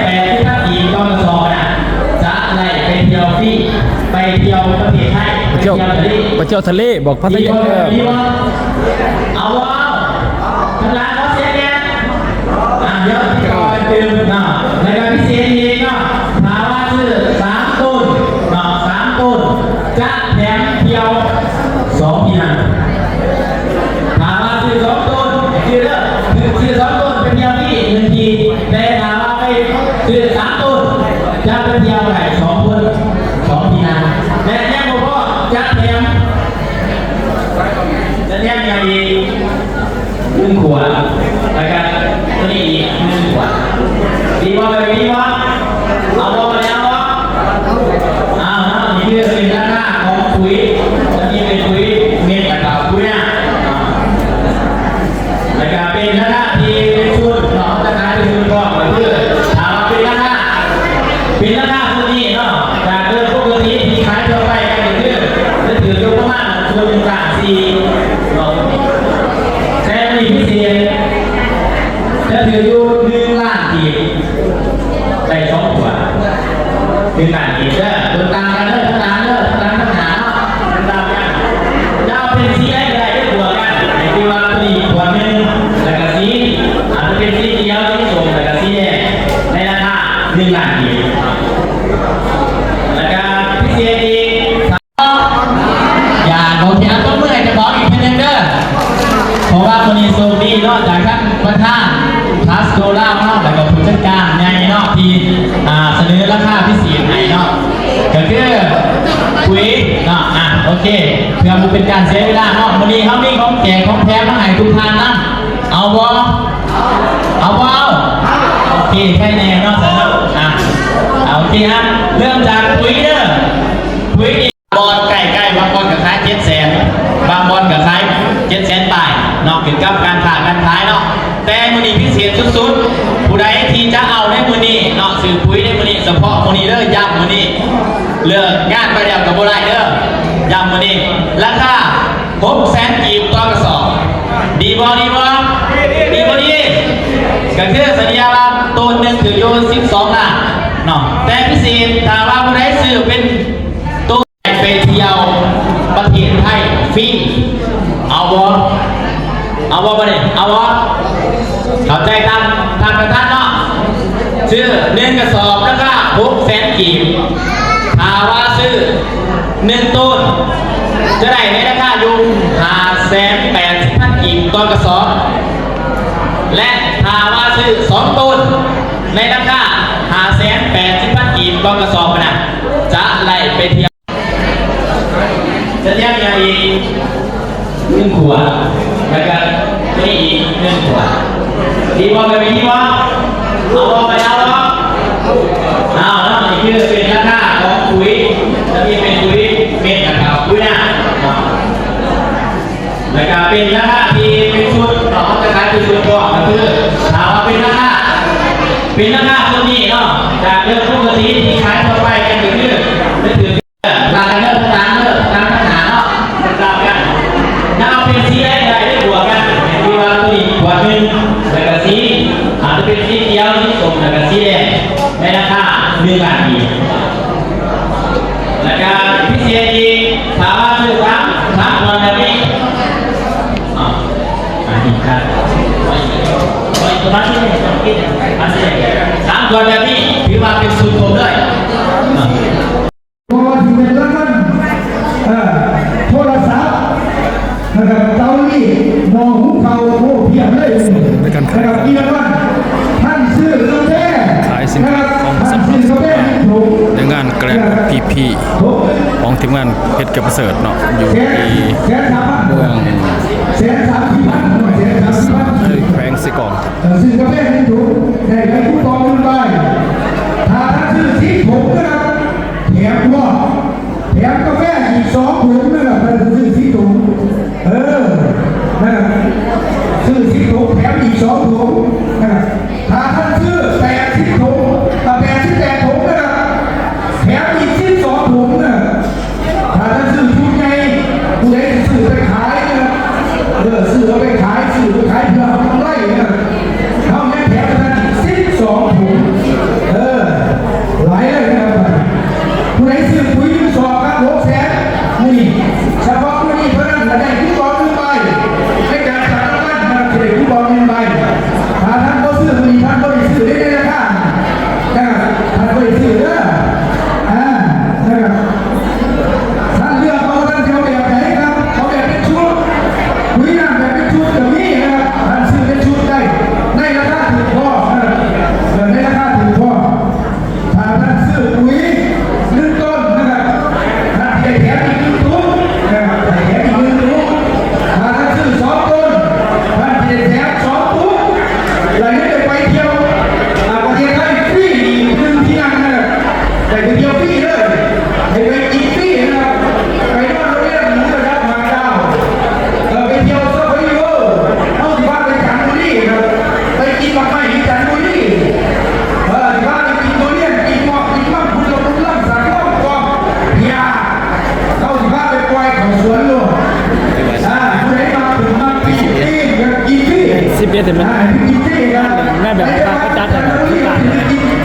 ແປດສິບພັນກີບຕໍ່ກະສອບນະ ຈະໄດ້ໄປທ່ຽວຟຣີ ໄປທ່ຽວປະເທດໄທ ໄປທ່ຽວ ໄປທ່ຽວທະເລ ໄປທ່ຽວທະເລ ບອກພັດທະຍາ ດີບໍ່? ເອີ ດີບໍ່? ເອົາບໍ່? ທາງຫຼັງຂໍສຽງແດ່. ອ່າ ດຽວຕິດຕໍ່ກັນຕື່ມເນາະ ແລ້ວກໍພິເສດອີກເນາະ ຖ້າວ່າຊື້ສາມໂຕນເນາະ ສາມໂຕນ ຈະແຖມທ່ຽວສອງທີ່ນັ່ງ. ຖ້າວ່າຊື້ສອງໂຕນ ຊື້ເດີ ຊື້ສອງໂຕນໄປທ່ຽວຟຣີໜຶ່ງທີ່ ແຕ່ຖ້າວ່າໄປຊື້ສາມໂຕນ ຈະໄປທ່ຽວໄດ້ສອງຄົນ ສອງທີ່ນັ່ງ ແລະ ຍັງບໍ່ພໍ ຈະແຖມ ຈະແຖມຫຍັງອີກ? ໜຶ່ງຂວດ ແລ້ວກະໂຕນີ້ອີກໜຶ່ງຂວດ ດີບໍ່? ແບບນີ້ດີບໍ່? ເອົາບໍ່? ບໍ່ໄດ້ເອົາບໍ່? ເອົາເນາະ ນີ້ຄືເປັນລາຄາຂອງປຸຍ ອັນນີ້ເປັນປຸຍເມັດ ແລ້ວກະປຸຍນາ ແລ້ວກະເປັນລາຄາທີ່ເປັນຊຸດເນາະ ລາຄາທີ່ເປັນຊຸດພ້ອມ ກໍຄືຖ້າວ່າເປັນລາຄາ ເປັນລາຄາຊຸດນີ້ເນາະ ຈາກເດີມປົກກະຕິທີ່ຂາຍທົ່ວໄປກໍຄືຈະຖືກຢູ່ປະມານຊຸດໜຶ່ງລ້ານສີ່ເນາະ ແຕ່ມື້ນີ້ພິເສດ ຈະຖືກຢູ່ໜຶ່ງລ້ານກີບ ໄດ້ສອງຂວດ ໜຶ່ງລ້ານກີບເດີ ເບິ່ງຕ່າງກັນເດີ ຕ່າງເດີ ຕ່າງກັນເນາະ ຕ່າງກັນ ຈະເອົາເປັນສີໃດກໍໄດ້ເດີ ບວກກັນ ໃຫ້ຖືວ່າໂຕນີ້ຂວດໜຶ່ງ ແລ້ວກະສີ ອາດຈະເປັນສີຂຽວ ສີສົ້ມ ແລ້ວກະສີແດງ ໃນລາຄາໜຶ່ງລ້ານກີບ ແລ້ວກະພິເສດອີກ ຢ່າ ໂອເຄ ເອົາຕົບມືໃຫ້ເຈົ້າຂອງອີກເທື່ອໜຶ່ງເດີ ເພາະວ່າມື້ນີ້ໂຊກດີເນາະ ຈາກທາງປະທານທຣັສໂກລາວເນາະ ແລ້ວກໍຜູ້ຈັດການໃຫຍ່ເນາະ ທີ່ ອ່າ ສະເໜີລາຄາພິເສດໃຫ້ເນາະ ກໍຄືປຸຍເນາະ ອ່າ ໂອເຄ ເພື່ອບໍ່ເປັນການເສຍເວລາເນາະ ມື້ນີ້ເຮົາມີຂອງແຈກຂອງແຖມມາໃຫ້ທຸກທ່ານນຳ ເອົາບໍ່? ເອົາບໍ່? ເອົາ ໂອເຄ ໃຄແນ່ເນາະ ຊັ້ນເນາະ ອ່າ ໂອເຄ ອ່າ ເລີ່ມຈາກປຸຍເດີ ປຸຍນີ້ ບ່ອນໃກ້ໆ ບາງບ່ອນກໍຂາຍເຈັດແສນ ບາງບ່ອນກໍຂາຍເຈັດແສນປາຍເນາະ ຂຶ້ນກັບການຄ້າການຂາຍເນາະ ແຕ່ມື້ນີ້ພິເສດສຸດໆ ຜູ້ໃດທີ່ຈະເອົາໃນມື້ນີ້ເນາະ ຊື້ປຸຍໃນມື້ນີ້ ສະເພາະມື້ນີ້ເດີ ຢ້ຳມື້ນີ້ ເລີກງານໄປແລ້ວກໍບໍ່ໄດ້ເດີ ຢ້ຳມື້ນີ້ ລາຄາຫົກແສນກີບຕໍ່ກະສອບ ດີບໍ່? ດີບໍ່? ດີບໍ່ດີ? ກໍຄືສະເລ່ຍວ່າໂຕນໜຶ່ງຖືກຢູ່ສິບສອງລ້ານເນາະ ແຕ່ພິເສດ ຖ້າວ່າຜູ້ໃດຊື້ເປັນໂຕນ ໄປທ່ຽວປະເທດໄທຟຣີ ເອົາບໍ່? ເອົາບໍ່ບັດນີ້? ເອົາບໍ່? ເຂົ້າໃຈຕາມທ່ານປະທານເນາະ ຊື້ໜຶ່ງກະສອບລາຄາຫົກແສນກີບ ຖ້າວ່າຊື້ໜຶ່ງໂຕນ ຈະໄດ້ໃນລາຄາຢູ່ຫ້າແສນແປດສິບພັນກີບຕໍ່ກະສອບ ແລະ ຖ້າວ່າຊື້ສອງໂຕນ ໃນລາຄາຫ້າແສນແປດສິບພັນກີບຕໍ່ກະສອບນະ ຈະໄດ້ໄປທ່ຽວ ຈະແຖມຫຍັງອີກ? ໜຶ່ງຂວດ ແລ້ວກະໂຕນີ້ອີກໜຶ່ງຂວດ ດີບໍ່? ແບບນີ້ດີບໍ່? ເອົາບໍ່? ບໍ່ໄດ້ເອົາບໍ່? ເອົາເນາະ ນີ້ຄືເປັນລາຄາຂອງປຸຍ ອັນນີ້ເປັນປຸຍເມັດ ແລ້ວກະປຸຍນາເນາະ ແລ້ວກະເປັນລາຄາທີ່ເປັນຊຸດເນາະ ເຮົາຈະຂາຍເປັນຊຸດພ້ອມ ກໍຄືຖ້າວ່າເປັນລາຄາ ເປັນລາຄາຊຸດນີ້ເນາະ ຈາກເດີມປົກກະຕິທີ່ຂາຍທົ່ວໄປກັນກໍຄື ລາຄາເດີ ຕ່າງເດີ ຕ່າງກັນຫາເນາະ ຕ່າງກັນ ນຳເອົາເປັນສີໃດກໍໄດ້ ບວກກັນ ຄືວ່າໂຕນີ້ຂວດໜຶ່ງ ແລ້ວກະສີ ອາດຈະເປັນສີຂຽວ ສີສົ້ມ ແລ້ວກະສີແດງ ໃນລາຄາໜຶ່ງລ້ານກີບ ແລ້ວກະພິເສດອີກ ຖ້າວ່າຊື້ສາມ ສາມຂວດແບບນີ້ ເອົາ ອັນນີ້ຄັບ ສາມຂວດແບບນີ້ ຖືວ່າເປັນຊຸດຄົບເລີຍ. ບໍ່ວ່າຊິເປັນລາງວັນ ເອີ ໂທລະສັບ ນະຄັບ ເຕົາລີດ ໝໍ້ຫຸງເຂົ້າ ໂອ້ ພຽບເລີຍ ໃນການຂາຍ ນະຄັບ ມີລາງວັນ ທ່ານຊື້ກາແຟ ຂາຍສິນຄ້າ ນະຄັບ ຂອງ ທ່ານຊື້ກາແຟ ສຳລັບ ໃນງານ Grand P P ຂອງທີມງານເພັດ ເກີດປະເສີດເນາະ ຢູ່ທີ່ ແສນສາມພັນ ເມືອງ ແສນສາມສິບພັນ ແສນສາມສິບພັນ ໃນແຂວງເຊກອງ ເອີ ຊື້ກາແຟໜຶ່ງຖົງ ໄດ້ໃບຄູປອງໜຶ່ງໃບ ຖ້າທ່ານຊື້ສິບຖົງນະຄັບ ແຖມພ້ອມ ແຖມກາແຟອີກສອງຖົງນະຄັບ ຖ້າຊື້ສິບຖົງ ເອີ ນະຄັບ ຊື້ສິບຖົງ ແຖມອີກສອງຖົງນະຄັບ ຖ້າທ່ານຊື້ແປດສິບຖົງ ເອີ ແປດສິບແປດຖົງນະຄັບ ແຖມອີກສິບສອງຖົງນະຄັບ ຖ້າທ່ານຊື້ຊຸດໃຫຍ່ ຜູ້ໃດຊິຊື້ໄປຂາຍນະຄັບ ເອີ ຊື້ເອົາໄປຂາຍ ຊື້ໄປຂາຍເພື່ອເອົາກຳໄລນະຄັບ ເຮົາຍັງແຖມ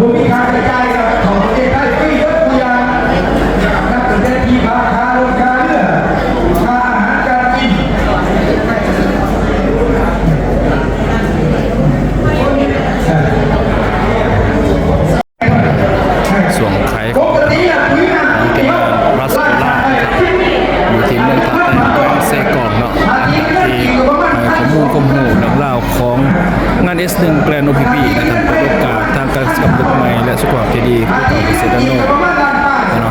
ບໍ່ມີຄ່າໃຊ້ຈ່າຍ ເຂົ້າປະເທດໄທຟຣີເບິດທຸກຢ່າງ ນັບຕັ້ງແຕ່ທີ່ພັກ ຄ່າລົດ ຄ່າເຮືອ ຄ່າອາຫານການກິນ ຊ່ວງຂາຍຂອງ ຂອງທີມງານບາສໂກລາ ຢູ່ທີ່ເມືອງທ່າແຕງ ແຂວງເຊກອງເນາະ ທີ່ໃຫ້ຂໍ້ມູນຄວາມຮູ້ເລື່ອງລາວຂອງງານ ເອສ ໜຶ່ງ Grand ໂອ ພີ ພີ ນະ ເປີດໂອກາດທາງການສຶກສາເດັກໃໝ່ ແລະ ສຸຂະພາບທີ່ດີ ຜູ້ເຖົ້າ ກະເສດຕະກອນເນາະ.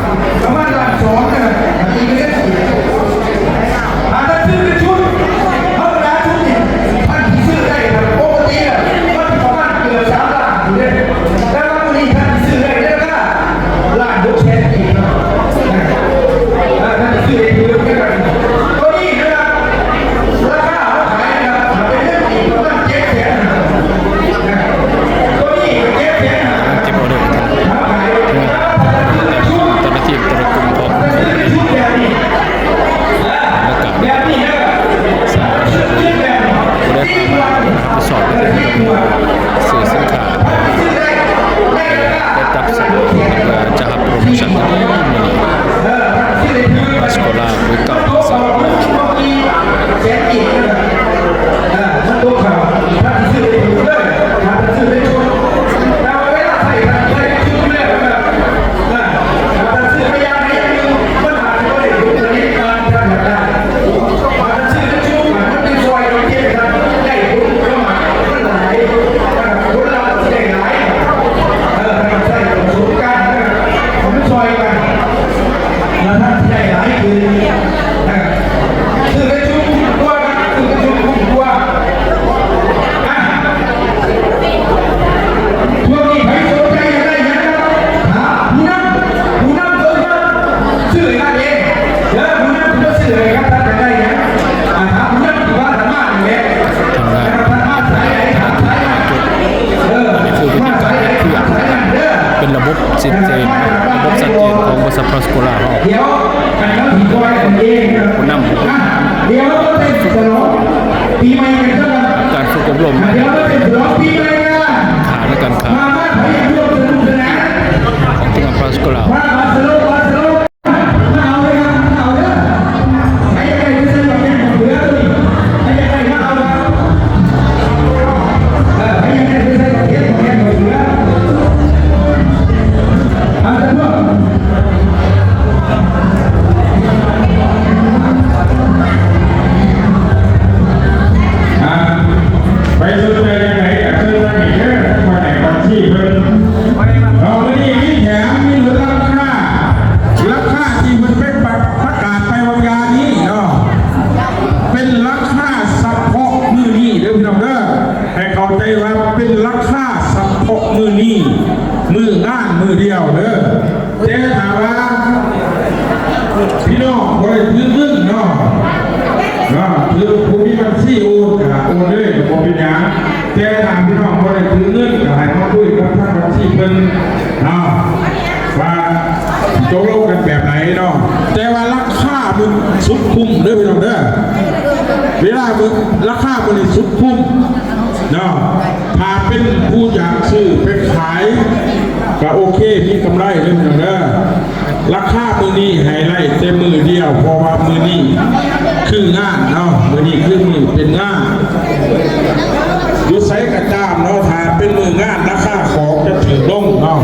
ເກັບອອເດີ ແຕ່ລະທີມແຕ່ລະກຸ່ມຂອງ ແລ້ວກະສາມາດຜູ້ໃດພາມາ ໄປສອບໄປເບິ່ງ ຊື້ສິນຄ້າ ໄດ້ຈັບສາກ ຈະຮັບໂປຣໂມຊັນ ບາສໂກລາ ເບີເກົ້າ. ອັນນີ້ຄືວິທີການເຮັດເພື່ອເປັນລະບົບຊັດເຈນ ລະບົບຊັດເຈນຂອງບໍລິສັດບາສໂກລາເຮົາ ຜູ້ນຳ ການຝຶກອົບຮົມ ຂາດໃນການຂາດ ຂອງທີມງານບາສໂກລາ. ໃຜສົນໃຈຈັ່ງໃດກໍເຊີນທາງນີ້ເດີ ທາງພະແນກບັນຊີເພິ່ນ ເນາະ ມື້ນີ້ມີແຖມ ມີຫຼຸດລາຄາ ລາຄາທີ່ເພິ່ນໄປປະ ປະກາດໄປຫວ່າງຢ່າງນີ້ເນາະ ເປັນລາຄາສະເພາະມື້ນີ້ເດີພີ່ນ້ອງເດີ ໃຫ້ເຂົ້າໃຈວ່າເປັນລາຄາສະເພາະມື້ນີ້ ມື້ງານມື້ດຽວເດີ. ແຕ່ຖ້າວ່າພີ່ນ້ອງບໍ່ໄດ້ຖືເງິນເນາະ ເນາະ ຄືຜູ້ມີບັນຊີໂອນກໍໂອນເລີຍກໍບໍ່ເປັນຫຍັງ ແຕ່ຖ້າພີ່ນ້ອງບໍ່ໄດ້ຖືເງິນກໍໃຫ້ມາຄຸຍກັບທາງບັນຊີເພິ່ນເນາະ ວ່າຕົກລົງກັນແບບໃດເນາະ ແຕ່ວ່າລາຄາມັນສຸດຄຸ້ມເດີພີ່ນ້ອງເດີ ເວລາເບິ່ງລາຄາມັນນີ້ສຸດຄຸ້ມເນາະ ຖ້າເປັນຜູ້ຢາກຊື້ໄປຂາຍ ກໍໂອເຄ ມີກຳໄລເດີພີ່ນ້ອງເດີ ລາຄາມື້ນີ້ໃຫ້ໄລ່ແຕ່ມື້ດຽວ ເພາະວ່າມື້ນີ້ຄືງານເນາະ ມື້ນີ້ຄືມື້ເປັນງານ ຢູ່ໃສກໍຕາມເນາະ ຖ້າເປັນມື້ງານ ລາຄາຂອງຈະຖືກລົງເນາະ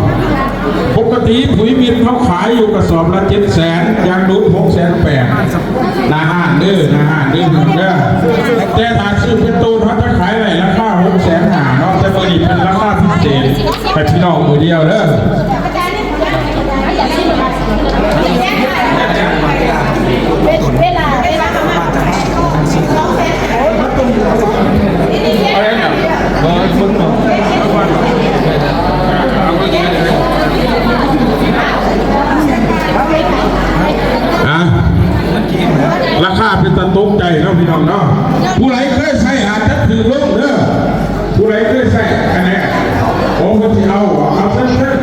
ປົກກະຕິປຸຍມິດເຮົາຂາຍຢູ່ກະສອບລະເຈັດແສນ ຢ່າງດຸດຫົກແສນແປດ ໜ້າຮ້ານເດີ ໜ້າຮ້ານເດີພີ່ນ້ອງເດີ ແຕ່ຖ້າຊື້ເປັນໂຕເຮົາຈະຂາຍໄດ້ລາຄາຫົກແສນຫ້າເນາະ ແຕ່ມື້ນີ້ເປັນລາຄາພິເສດໃຫ້ພີ່ນ້ອງມື້ດຽວເດີ. ອ່ະ ລາຄາເປັນຕາຕົກໃຈເນາະພີ່ນ້ອງເນາະ ຜູ້ໃດເຄີຍໃຊ້ອ ລົງເດີ ຜູ້ໃດເຄີຍໃຊ້ອັນນີ້ ໂອ້ ເພິ່ນຊິເອົາ ເອົາເຊີນ ເຊີນ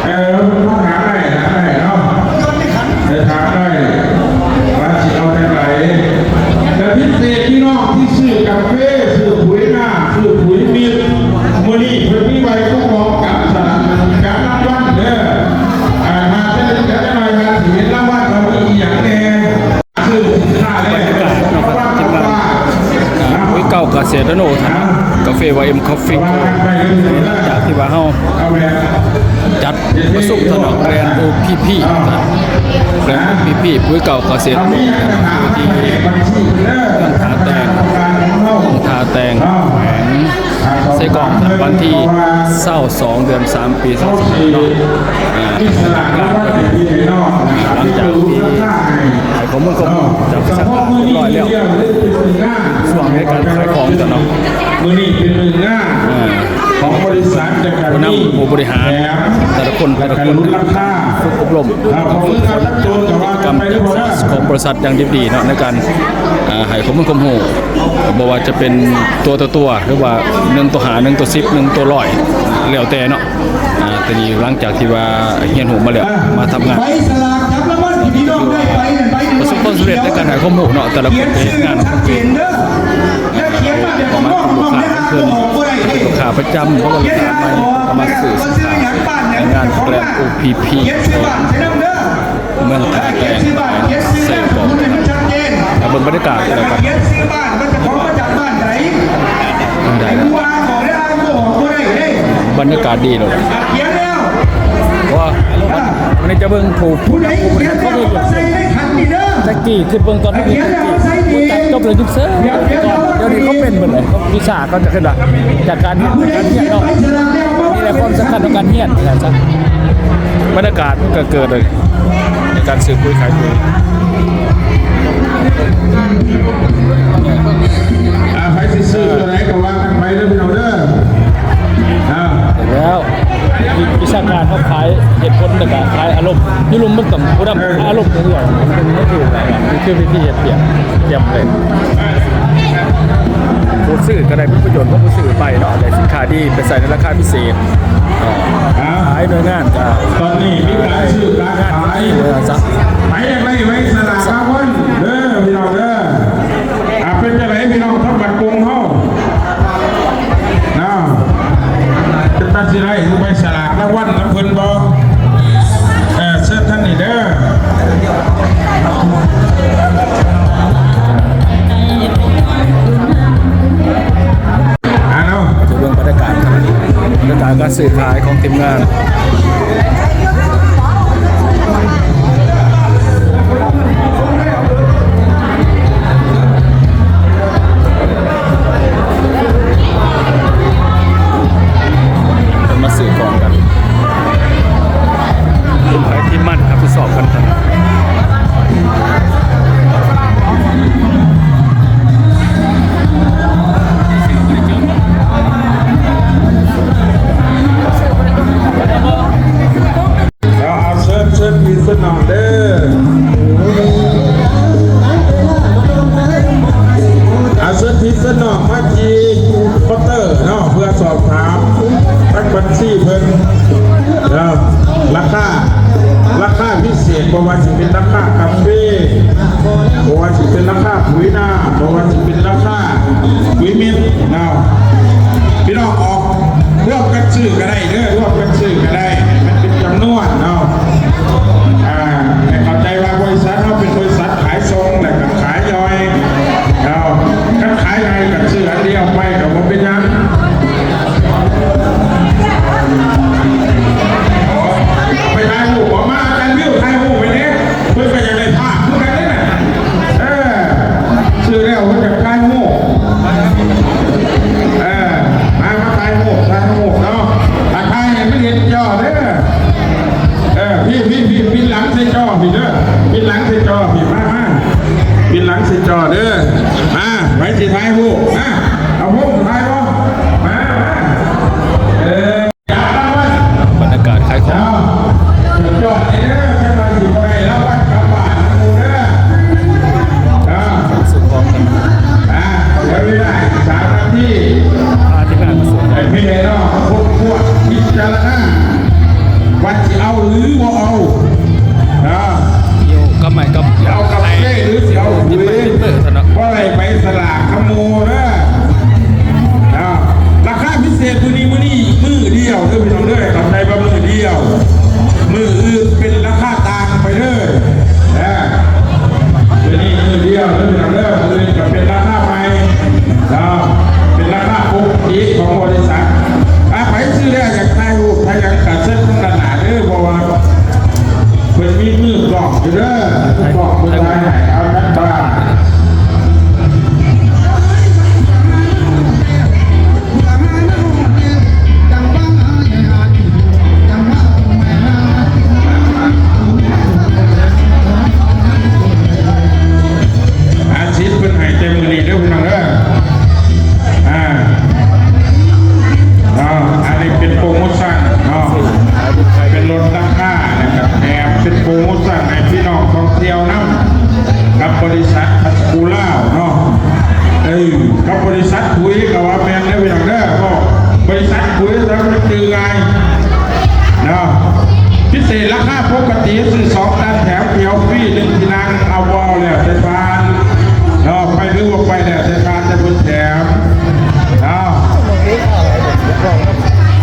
ເອີ ເພິ່ນຖາມໄດ້ ຖາມໄດ້ເນາະ ໄດ້ຖາມໄດ້ ວ່າຊິເອົາຈັ່ງໃດ ແລະ ພິເສດພີ່ນ້ອງທີ່ຊື້ກາເຟ ຊື້ປຸ໋ຍນາ ຊື້ປຸ໋ຍມິດ ມື້ນີ້ເພິ່ນມີໄວ້ຄຸ້ມຄອງການສະໜັບສະໜູນການລາງວັນເດີ ອາ ຖ້າຈະເປັນການລາງວັນ ຊິເຫັນລາງວັນວ່າມີອີ່ຫຍັງແດ່. ບັນຍາກາດເນາະ ທີມງານ ອ່າ ປຸ໋ຍເກົ່າກະເສດຕະໂນ ກາເຟ ວາຍເອັມ ຄອບຟີ ໂຄ ຫຼັງຈາກທີ່ວ່າເຮົາຈັດປະຊຸມເນາະ ແບຣນ ໂອ ພີ ພີ ແບຣນ ໂອ ພີ ພີ ປຸ໋ຍເກົ່າກະເສດຕະໂນ ທີ່ເມືອງທ່າແຕງ ເມືອງທ່າແຕງ ແຂວງ ເຊກອງ ວັນທີຊາວສອງ ເດືອນສາມ ປີສອງພັນຊາວສອງເນາະ ອ່າ ການເປີດ ຫຼັງຈາກທີ່ໃຫ້ຂໍ້ມູນຄອບຖ້ວນຈາກວິຊາການຮຽບຮ້ອຍແລ້ວ ຊ່ວງໃນການຂາຍຂອງຕົວເນາະ ມື້ນີ້ເປັນມື້ງານ ອ່າ ຂອງບໍລິສັດ ຜູ້ນຳຜູ້ບໍລິຫານ ແຕ່ລະຄົນ ແຕ່ລະຄົນ ຝຶກອົບຮົມ ຝຶກຝົນ ກິດຈະກຳຂອງບໍລິສັດຢ່າງດິບດີເນາະ ໃນການ ອ່າ ໃຫ້ຂໍ້ມູນຄວາມຮູ້ ບໍ່ວ່າຈະເປັນຕົວຕໍ່ຕົວ ຫຼືວ່າໜຶ່ງຕໍ່ຫ້າ ໜຶ່ງຕໍ່ສິບ ໜຶ່ງຕໍ່ຮ້ອຍ ແລ້ວແຕ່ເນາະ ອ່າ ຕອນນີ້ຫຼັງຈາກທີ່ວ່າຮຽນຮູ້ມາແລ້ວ ມາທຳງານ ປະສົບຄວາມສຳເລັດໃນການໃຫ້ຄວາມຮູ້ເນາະ ແຕ່ລະຄົນໄປເຮັດງານຂອງຕົວເອງ ອ່າ ບໍ່ວ່າຈະເປັນລູກຄ້າຂອງເພິ່ນ ເປັນລູກຄ້າປະຈຳ ຫຼືວ່າລູກຄ້າໃໝ່ ກໍມາຊື້ສິນຄ້າໃນງານແບຣນ ໂອ ພີ ພີ ຂອງ ເມືອງທ່າແຕງ ເຊກອງ ຖ້າເບິ່ງບັນຍາກາດແລ້ວກໍ ບັນຍາກາດດີໂລດ ເພາະວ່າ ອັນນີ້ຈະເບິ່ງຜູ້ ຜູ້ນຳຜູ້ບໍລິຫານເຂົາເຮັດ ແຕ່ກີ້ຄືເບິ່ງຕອນເດັກໆ ຈັບຈົບແລ້ວຢຸດເຊີຍ ດຽວນີ້ເຂົາເປັນເບິດເລີຍ ວິຊາເຂົາຈະຂຶ້ນວ່າ ຈາກການ ຈາກການຮຽນເນາະ ນີ້ແຫຼະຄວາມສຳຄັນຂອງການຮຽນ ວ່າຊັ້ນຊະ ບັນຍາກາດມັນກໍເກີດເລີຍ ໃນການຊື້ປຸ໋ຍຂາຍປຸ໋ຍ ອ່າ ໃຜຊິຊື້ຕົວໃດກໍວ່າກັນໄປເດີພີ່ນ້ອງເດີ ອ່າ ແລ້ວ ວິ ວິຊາການເຂົາຂາຍເຫດຜົນ ແລ້ວກໍຂາຍອາລົມ ຢູ່ລຸ່ມມັນຕ້ອງຜູ້ນຳ ເອີ ອາລົມເລື່ອຍໆ ມັນຄື ມັນຄືວິທີເຮັດວຽກ ຕຽມເລີຍ ຜູ້ຊື້ກໍໄດ້ຜົນປະໂຫຍດຂອງຜູ້ຊື້ໄປເນາະ ໄດ້ສິນຄ້າດີໄປໃຊ້ໃນລາຄາພິເສດ ອ່າ ຂາຍໜ່ວຍງານກໍ ຕອນນີ້ມີການຊື້ການຂາຍ ເອີ ຊະ ໃຜຢາກໄດ້ໃບສະຫຼາກລາງວັນເດີພີ່ນ້ອງເດີ ອ່າ ເປັນຈັ່ງໃດພີ່ນ້ອງທາງບ້ານກົງເຮົາ ເນາະ ເປັນຕາຊິໄດ້ໃບສະຫຼາກລາງວັນນຳເພິ່ນບໍ່? ເອີ ເຊີນທາງນີ້ເດີ ອ່າ ເນາະ ຈະເບິ່ງບັນຍາກາດ ບັນຍາກາດການຊື້ຂາຍຂອງທີມງານ ເພິ່ນມາຊື້ຂອງກັນ ທີມໃຜທີມມັນຮັບຜິດຊອບກັນ. ເອົາ ເຊີນ ເຊີນພີ່ເຊີນນ້ອງເດີ ເອົາ ເຊີນພີ່ເຊີນນ້ອງມາທີ່ເຄົາເຕີເນາະ ເພື່ອສອບຖາມທາງບັນຊີເພິ່ນເນາະ ລາຄາ ລາຄາພິເສດ ບໍ່ວ່າຊິເປັນລາຄາກາເຟ ບໍ່ວ່າຊິເປັນລາຄາປຸ໋ຍນາ ບໍ່ວ່າຊິເປັນລາຄາປຸ໋ຍເມັດເນາະ ພີ່ນ້ອງອອກ ຮ່ວມກັນຊື້ກໍໄດ້ເດີ ຮ່ວມກັນຊື້ກໍໄດ້ ໃຫ້ມັນເປັນຈຳນວນເນາະ ອ່າ ໃຫ້ເຂົ້າໃຈວ່າບໍລິສັດເຮົາເປັນບໍລິສັດຂາຍສົ່ງ ແລ້ວກໍຂາຍຍ່ອຍເນາະ ຄັນຂາຍໃຫຍ່ກໍຊື້ອັນດຽວໄປກໍບໍ່ເປັນຫຍັງ ໄປຖ່າຍຮູບອອກມາ ອາຈານວິວຖ່າຍຮູບໄປແດ່ ເພິ່ນກໍຢາກໄດ້ພາບຄືກັນເດ້ນະ ເອີ ຊື້ແລ້ວເພິ່ນຢາກຖ່າຍຮູບ ເອີ ມາ ມາຖ່າຍຮູບ ຖ່າຍຮູບເນາະ ຖ້າຖ່າຍໃຫ້ມັນເຫັນຈໍເດີ ເອີ ພີ້ ພີ້ ພີ້ ປິ່ນຫຼັງໃສ່ຈໍພີ້ເດີ ປິ່ນຫຼັງໃສ່ຈໍພີ້ ມາ ມາ ປິ່ນຫຼັງໃສ່ຈໍເດີ ມາ ໃຜຊິຖ່າຍຮູບ ມາ ເອົາ ເອົາ ຖ່າຍບໍ່? ພາທີມງານມາສວຍ ໃຫ້ພີ່ໃຫ້ນ້ອງຄົ້ນຄວ້າພິຈາລະນາວ່າຊິເອົາຫຼືບໍ່ເອົາ ເອີ ຢູ່ກັບໄມ້ກັບ ຊິເອົາກາເຟຫຼືຊິເອົາຫຸຍ ບໍ່ໄດ້ໄປສະຫຼາກນຳໝູ່ເດີ ເອີ ລາຄາພິເສດມື້ນີ້ ມື້ນີ້ມື້ດຽວເດີພີ່ນ້ອງເດີ ເຂົ້າໃຈວ່າມື້ດຽວ ມື້ອື່ນເປັນລາຄາຕ່າງໄປເດີ ເອີ ມື້ນີ້ມື້ດຽວເດີພີ່ນ້ອງເດີ ມື້ອື່ນກໍເປັນລາຄາໃໝ່ ເນາະ ເປັນລາຄາປົກກະຕິຂອງບໍລິສັດ ອາ ໃຜຊື້ແລ້ວຢາກຖ່າຍຮູບຖ່າຍຫຍັງກະເຊີນທາງດ້ານໜ້າເດີ ເພາະວ່າເພິ່ນມີມືກ້ອງຢູ່ເດີ ມືກ້ອງເພິ່ນຖ່າຍໃຫ້ ເອົາຈັກບາດ. ອາ ສິດເພິ່ນໃຫ້ແຕ່ມື້ນີ້ເດີພີ່ນ້ອງເດີ ອາ ເນາະ ອັນນີ້ເປັນໂປຣໂມຊັນເນາະ ເປັນລົດລາຄາ ແລ້ວກໍແຖມເປັນໂປຣໂມຊັນໃຫ້ພີ່ນ້ອງທ່ອງທ່ຽວນຳ ກັບບໍລິສັດພັດສະກູລາວເນາະ ເອີ ກັບບໍລິສັດຫຸຍກໍວ່າແມ່ນເດີພີ່ນ້ອງເດີ ເພາະບໍລິສັດຫຸຍແລ້ວມັນຈື່ງ່າຍເນາະ ພິເສດລາຄາປົກກະຕິຊື້ສອງຕັນແຖມດຽວຟຣີໜຶ່ງທີ່ນັ່ງ ເອົາບໍ່ເອົາແລ້ວແຕ່ທ່ານເນາະ ໄປຫຼືບໍ່ໄປແລ້ວແຕ່ທ່ານ ແຕ່ເພິ່ນແຖມເນາະ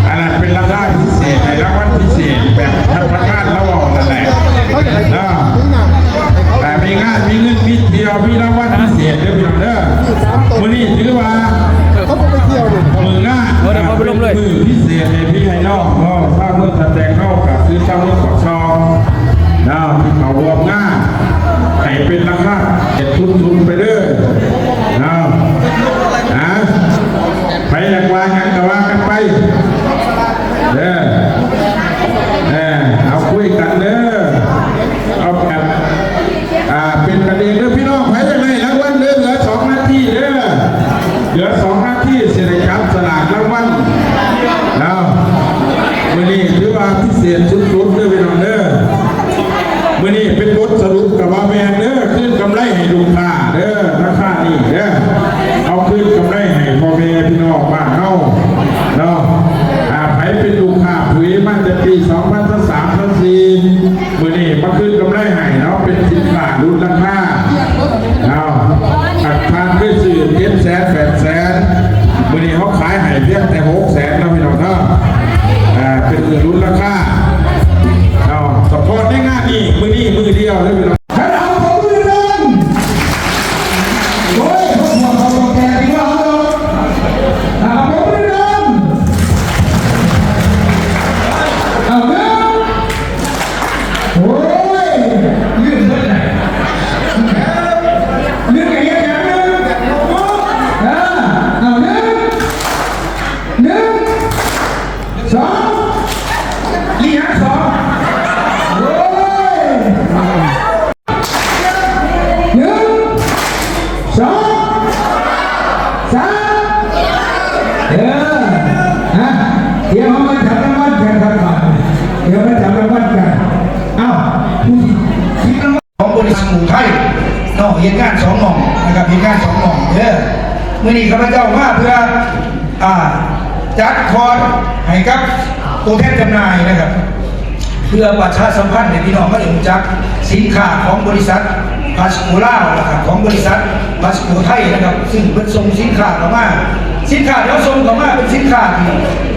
ອັນນັ້ນເປັນລາຄາພິເສດ ໃຫ້ລາງວັນພິເສດແບບທ່ານປະທານລາວເວົ້ານັ້ນແຫຼະເນາະ ແຕ່ມີງານ ມີເງິນ ມີທ່ຽວ ມີລາງວັນພິເສດເດີພີ່ນ້ອງເດີ ມື້ນີ້ຖືວ່າ ເອີ ມື້ງານ ບໍ່ໄດ້ເອົາໄປລົງເລີຍ ມື້ພິເສດໃຫ້ພີ່ໃຫ້ນ້ອງເນາະ ຊາວເມືອງທ່າແຕງເຮົາກໍຄືຊາວເມືອງປາກຊ່ອງເນາະ ທີ່ເຂົ້າຮ່ວມງານ ໃຫ້ເປັນລາຄາເຈັດສູນສູນໄປເດີເນາະ ອາ ໃຜຢາກວ່າຫຍັງກໍວ່າກັນໄປເດີ ເອີ ເອົາຄຸຍກັນເດີ ເອົາແບບ ອ່າ ເປັນກັນເອງເດີພີ່ນ້ອງ ໃຜຢາກໄດ້ລາງວັນເດີ ເຫຼືອສອງນາທີເດີ ເຫຼືອສອງນາທີ ຊິໄດ້ຈັບສະຫຼາກລາງວັນເນາະ ມື້ນີ້ຖືວ່າພິເສດສຸດໆເດີພີ່ນ້ອງເດີ ມື້ນີ້ເປັນບົດສະຫຼຸບກໍວ່າແມ່ນເດີ ຄືນກຳໄລໃຫ້ລູກຄ້າເດີ ລາຄານີ້ເດີ ເອົາຄືນກຳໄລໃຫ້ພໍ່ແມ່ພີ່ນ້ອງບ້ານເຮົາເນາະ ອ່າ ໃຜເປັນລູກຄ້າຫຸຍມາແຕ່ປີສອງພັນຊາວສາມ ຊາວສີ່ ມື້ນີ້ມາຄືນກຳໄລໃຫ້ເນາະ ເປັນສິນຄ້າຫຼຸດລາຄາເນາະ ຖ້າທ່ານເຄີຍຊື້ເຈັດແສນ ແປດແສນ ມື້ນີ້ເຮົາຂາຍໃຫ້ພຽງແຕ່ຫົກແສນເນາະພີ່ນ້ອງເນາະ ເປັນເງິນຫຼຸດລາຄາເນາະ ສະເພາະໃນງານນີ້ ມື້ນີ້ມື້ດຽວເດີພີ່ນ້ອງ ເອົາ ປົບມືດັງ ໂອ້ຍ ພວກເຮົາຕ້ອງແກ່ງອີກແລ້ວ ເອົາ ປົບມືດັງ ເອົາ ເອົາ ໂອ້ຍ ລືມເບິດແລ້ວ ລືມກະເຮັດຫຍັງລືມ ເອີ ເອົາ ໜຶ່ງ ໜຶ່ງ ສອງ ອີຫຍັງສອງ ໂອ້ຍ ໜຶ່ງ ສອງ ສາມ ເອີ ນະ ດຽວເຮົາມາຈັບລາງວັນກັນຄັບບາດນີ້ ດຽວມາຈັບລາງວັນກັນ ເອົ້າ ຜູ້ທີ່ ຂອງບໍລິສັດໝູ່ໄທເນາະ ເຮັດງານສອງໝ່ອງນະຄັບ ເຮັດງານສອງໝ່ອງເດີ ມື້ນີ້ຂ້າພະເຈົ້າມາເພື່ອ ອ່າ ຈັດຄອດໃຫ້ກັບໂຕແທນຈຳໜ່າຍນະຄັບ ເພື່ອປະຊາສຳພັນໃຫ້ພີ່ນ້ອງເຮົາໄດ້ຮູ້ຈັກສິນຄ້າຂອງບໍລິສັດພາສໂກລາວ ແລະ ຂອງບໍລິສັດພາສໂກໄທນະຄັບ ຊຶ່ງເພິ່ນສົ່ງສິນຄ້າເຂົ້າມາ ສິນຄ້າທີ່ເຮົາສົ່ງເຂົ້າມາເປັນສິນຄ້າທີ່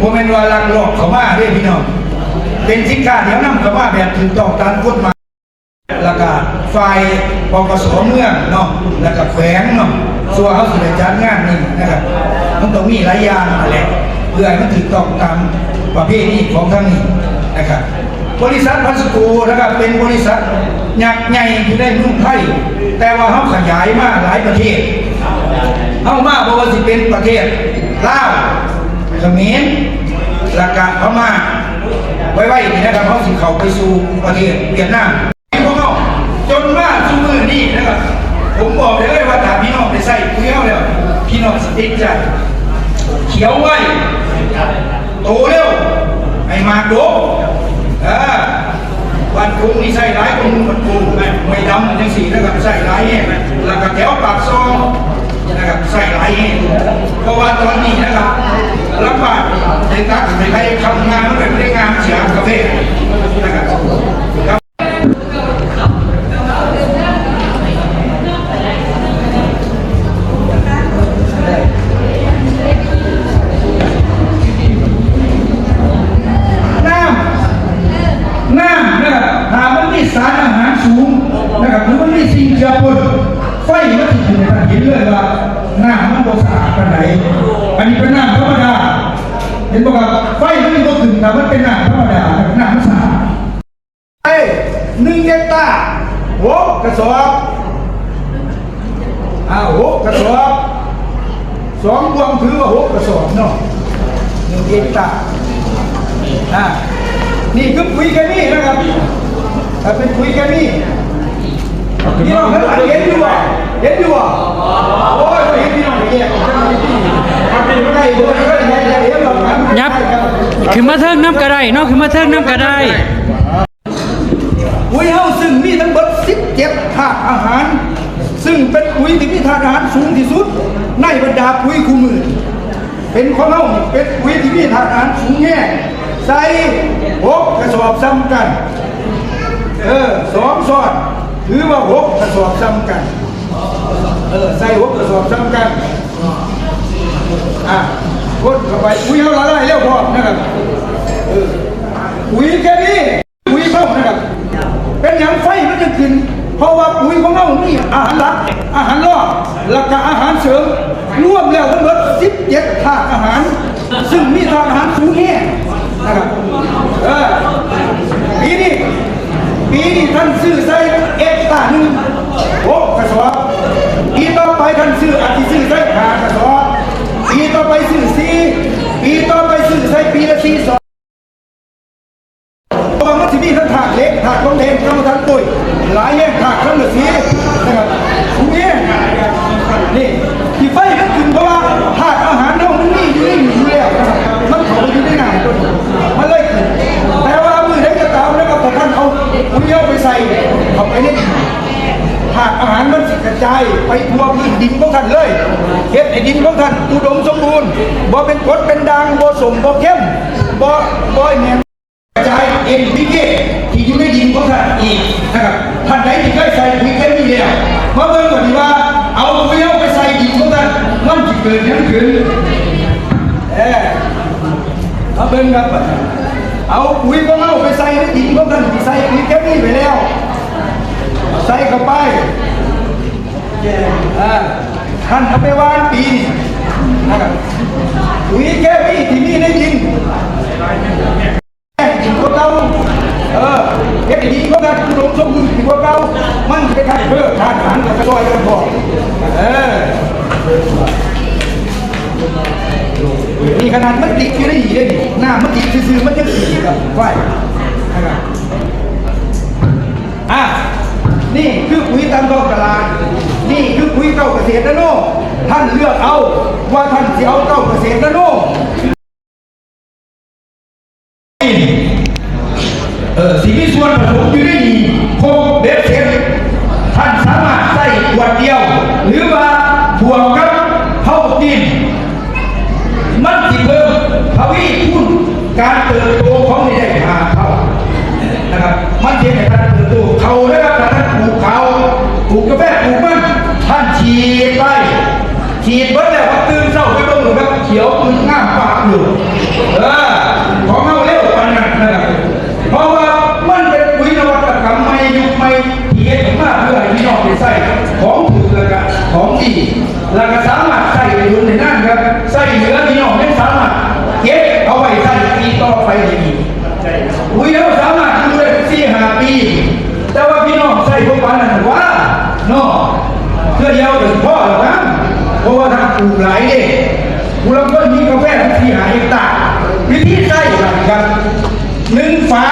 ບໍ່ແມ່ນວ່າລັກລອບເຂົ້າມາເດ້ພີ່ນ້ອງ ເປັນສິນຄ້າທີ່ເຮົານຳເຂົ້າມາແບບຖືກຕ້ອງຕາມກົດໝາຍ ແລ້ວກະຝ່າຍ ປກສ ເມືອງເນາະ ແລ້ວກະແຂວງເນາະ ຊົ່ວເຮົາຊິໄດ້ຈັດງານນີ້ນະຄັບ ມັນຕ້ອງມີຫຼາຍຢ່າງຫັ້ນແຫຼະ ເພື່ອໃຫ້ມັນຖືກຕ້ອງຕາມປະເພນີຂອງທາງນີ້ນະຄັບ ບໍລິສັດພາສໂກນະຄັບ ເປັນບໍລິສັດຍັກໃຫຍ່ຢູ່ໃນເມືອງໄທ ແຕ່ວ່າເຮົາຂະຫຍາຍມາຫຼາຍປະເທດ ເຮົາມາບໍ່ວ່າຊິເປັນປະເທດລາວ ຂະເໝນ ແລ້ວກະພະມ້າ ໄວໆນີ້ນະຄັບ ເຮົາຊິເຂົ້າໄປສູ່ປະເທດຫວຽດນາມ ພວກເຮົາຈົນມາສູ່ມື້ນີ້ນະຄັບ ຜົມບອກໄດ້ເລີຍວ່າຖ້າພີ່ນ້ອງໄດ້ໃຊ້ປຸ໋ຍເຮົາແລ້ວ ພີ່ນ້ອງຊິຕິດໃຈ ຂຽວໄວ ໂຕເລັວ ໃຫ້ໝາກດົກ ເອີ ບ້ານໂປ່ງນີ້ໃຊ້ຫຼາຍກວ່າໝູ່ ບ້ານໂປ່ງ ຫ້ວຍດຳຈັ່ງຊີ້ນະຄັບ ໃຊ້ຫຼາຍແຮງ ແລ້ວກະແຖວປາກຊ່ອງນະຄັບ ໃຊ້ຫຼາຍແຮງ. ເພາະວ່າຕອນນີ້ນະຄັບ ລຳບາກໃນຕັກໃນໄຂ່ຄຳງາມ ມັນເປັນໄດ້ງາມເສຍກາເຟນະຄັບ. ນ້ຳ ນ້ຳນະຄັບ ຖ້າມັນມີສານອາຫານສູງນະຄັບ ຫຼືມັນມີສິ່ງເຈືອປົນ ໄຟມັນຊິຂຶ້ນໃຫ້ທ່ານເຫັນເລີຍວ່ານ້ຳມັນບໍ່ສະອາດປານໃດ. ອັນນີ້ເປັນນ້ຳທຳມະດາ ເຫັນບໍ່ຄັບ? ໄຟມັນຊິບໍ່ຂຶ້ນ ຖ້າມັນເປັນນ້ຳທຳມະດາ ນ້ຳມັນສະອາດ. ໄອ້ ໜຶ່ງເຮັກຕາ ຫົກກະສອບ ອ່າ ຫົກກະສອບ ສອງບ່ວງ ຖືວ່າຫົກກະສອບເນາະ ໜຶ່ງເຮັກຕາ. ອ່າ ນີ້ຄືປຸຍເຄມີນະຄັບ ຖ້າເປັນປຸຍເຄມີ ພີ່ນ້ອງທັງຫຼາຍເຫັນຢູ່ບໍ່? ເຫັນຢູ່ບໍ່? ໂອ້ຍ ບໍ່ເຫັນ ພີ່ນ້ອງແຍກອອກເປັນທີ່ ອັນນີ້ບໍ່ໄດ້ ບໍ່ໄດ້ ບໍ່ໄດ້ ບໍ່ໄດ້ ບໍ່ໄດ້ ຫຍັບ ຂຶ້ນມາເທິງນຳກໍໄດ້ເນາະ ຂຶ້ນມາເທິງນຳກໍໄດ້. ປຸຍເຮົາຊຶ່ງມີທັງເບິດສິບເຈັດທາດອາຫານ ຊຶ່ງເປັນປຸຍທີ່ມີທາດອາຫານສູງທີ່ສຸດໃນບັນດາປຸຍຄູ່ມື້. ເປັນຂອງເຮົານີ້ເປັນປຸຍທີ່ມີທາດອາຫານສູງແຮງ ໃສ່ຫົກກະສອບສ່ຳກັນ ເອີ ສອງຊ້ອນ ຖືວ່າຫົກກະສອບສ່ຳກັນ ເອີ ໃສ່ຫົກກະສອບສ່ຳກັນ. ອ່າ ຄົນເຂົ້າໄປ ປຸຍເຮົາລະລາຍແລ້ວພ້ອມນະຄັບ ເອີ ປຸຍແຄ່ນີ້ ປຸຍເຂົານະຄັບ. ເປັນຫຍັງໄຟມັນຈຶ່ງຂຶ້ນ? ເພາະວ່າປຸຍຂອງເຮົາມີອາຫານຫຼັກ ອາຫານລອງ ແລ້ວກະອາຫານເສີມ ລວມແລ້ວທັງໝົດສິບເຈັດທາດອາຫານ ຊຶ່ງມີທາດອາຫານສູງແຮງນະຄັບ. ເອີ ປີນີ້ ປີນີ້ທ່ານຊື້ໃສ່ເອັກຕາໜຶ່ງ ຫົກກະສອບ ປີຕໍ່ໄປທ່ານຊື້ ອາດຊິຊື້ໃສ່ຫ້າກະສອບ ປີຕໍ່ໄປຊື້ສີ່ ປີຕໍ່ໄປຊື້ໃສ່ປີລະສີ່ສອບ. ເພາະວ່າມັນຊິມີທັງທາດເຫຼັກ ທາດທອງແດງ ທາດທອງແດງ ໂອ້ຍ ຫຼາຍແຮງ ທາດສັງກະສີນະຄັບ ສູງແຮງ. ນີ້ທີ່ໄຟມັນຂຶ້ນ ເພາະວ່າທາດອາຫານເຮົາມັນມີຢູ່ໃນນີ້ຢູ່ແລ້ວນະຄັບ ມັນເຂົ້າໄປຢູ່ໃນນ້ຳຕົວນີ້ ມັນເລີຍຂຶ້ນ. ແຕ່ວ່າມື້ໃດກໍຕາມນະຄັບ ຖ້າທ່ານເອົາປຸຍເຮົາໄປໃສ່ເຂົ້າໄປໃນດິນ ທາດອາຫານມັນຊິກະຈາຍໄປທົ່ວພື້ນດິນຂອງທ່ານເລີຍ ເຮັດໃຫ້ດິນຂອງທ່ານອຸດົມສົມບູນ ບໍ່ເປັນກົດເປັນດ່າງ ບໍ່ສົ້ມບໍ່ເຄັມ ບໍ່ ບໍ່ແຫ້ງ ກະຈາຍເອັນ ພີ ເຄ ທີ່ຢູ່ໃນດິນຂອງທ່ານອີກນະຄັບ. ທ່ານໃດທີ່ເຄີຍໃສ່ປຸຍເຄມີແລ້ວ ມາເບິ່ງວ່ານີ້ວ່າ ເອົາປຸຍເຮົາໄປໃສ່ດິນຂອງທ່ານ ມັນຊິເກີດຫຍັງຂຶ້ນ? ເອີ ມາເບິ່ງຄັບ ເອົາປຸຍຂອງເຮົາໄປໃສ່ໃນດິນຂອງທ່ານທີ່ໃສ່ປຸຍເຄມີໄປແລ້ວ ໃສ່ເຂົ້າໄປ ເອີ ທ່ານເອົາໄປຫວ່ານປີນີ້ນະຄັບ ປຸຍເຄມີທີ່ມີໃນດິນ ດີກວ່າເກົ່າ ເອີ ເຮັດໃຫ້ດີກວ່າເກົ່າ ອຸດົມສົມບູນດີກວ່າເກົ່າ ມັນຈະໄດ້ທັງເພີ່ມທາດອາຫານ ແລ້ວກໍຊ່ອຍກັນພ້ອມ ເອີ ນີ້ຂະໜາດມັນຕິດຢູ່ໃນນີ້ເດ້ນີ້ ນ້ຳມັນຕິດຊື່ໆ ມັນຍັງຂຶ້ນອີກອະ ໄວ້ນະຄັບ. ອ່າ ນີ້ຄືປຸຍຕາມທ້ອງຕະຫຼາດ ນີ້ຄືປຸຍເກົ້າກະເສດນາໂນ ທ່ານເລືອກເອົາວ່າທ່ານຊິເອົາເກົ້າກະເສດນາໂນ ເອີ ຊິມີສ່ວນປະສົມຢູ່ໃນນີ້ຄົບເບັດເສັດ ທ່ານສາມາດໃຊ້ຂວດດຽວ ຫຼືວ່າບວກກັບເຂົ້າຈີນ ມັນຊິເພີ່ມທະວີຄູນການເຕີບໂຕຂອງນີ້ໄດ້ຫ້າເທົ່ານະຄັບ. ມັນຊິເຮັດໃຫ້ທ່ານເຕີບໂຕ ເຂົ້ານະຄັບ ຖ້າທ່ານປູກເຂົ້າ ປູກກາແຟ ປູກມັນ ທ່ານສີດໄປ ສີດເບິດແລ້ວ ຕື່ນເຊົ້າໄປເບິ່ງໂລດຄັບ ຂຽວຂຶ້ນງາມປາບໂລດ. ເອີ ຂອງເຮົາເລັວປານນັ້ນນະຄັບ ເພາະວ່າມັນເປັນປຸຍນະວັດຕະກຳໃໝ່ ຍຸກໃໝ່ ທີ່ເຮັດອອກມາເພື່ອໃຫ້ພີ່ນ້ອງໄດ້ໃຊ້ຂອງຖືກ ແລ້ວກະຂອງດີ ແລ້ວກະສາມາດໃຊ້ໄດ້ດົນໄດ້ນານຄັບ ໃຊ້ເຫຼືອພີ່ນ້ອງຍັງສາມາດເກັບເອົາໄວ້ໃຊ້ປີຕໍ່ໄປໄດ້ອີກ. ປຸຍເຮົາສາມາດຢູ່ໄດ້ສີ່ຫ້າປີ ແຕ່ວ່າພີ່ນ້ອງໃຊ້ບໍ່ປານນັ້ນຫວາເນາະ ເທື່ອດຽວກໍຊິພໍແລ້ວນະ ເພາະວ່າທ່ານປູກຫຼາຍເດ້ ຜູ້ລາງຄົນມີກາແຟສີ່ຫ້າເຮັກຕາ. ວິທີໃຊ້ບາດນີ້ຄັບ ໜຶ່ງຝາ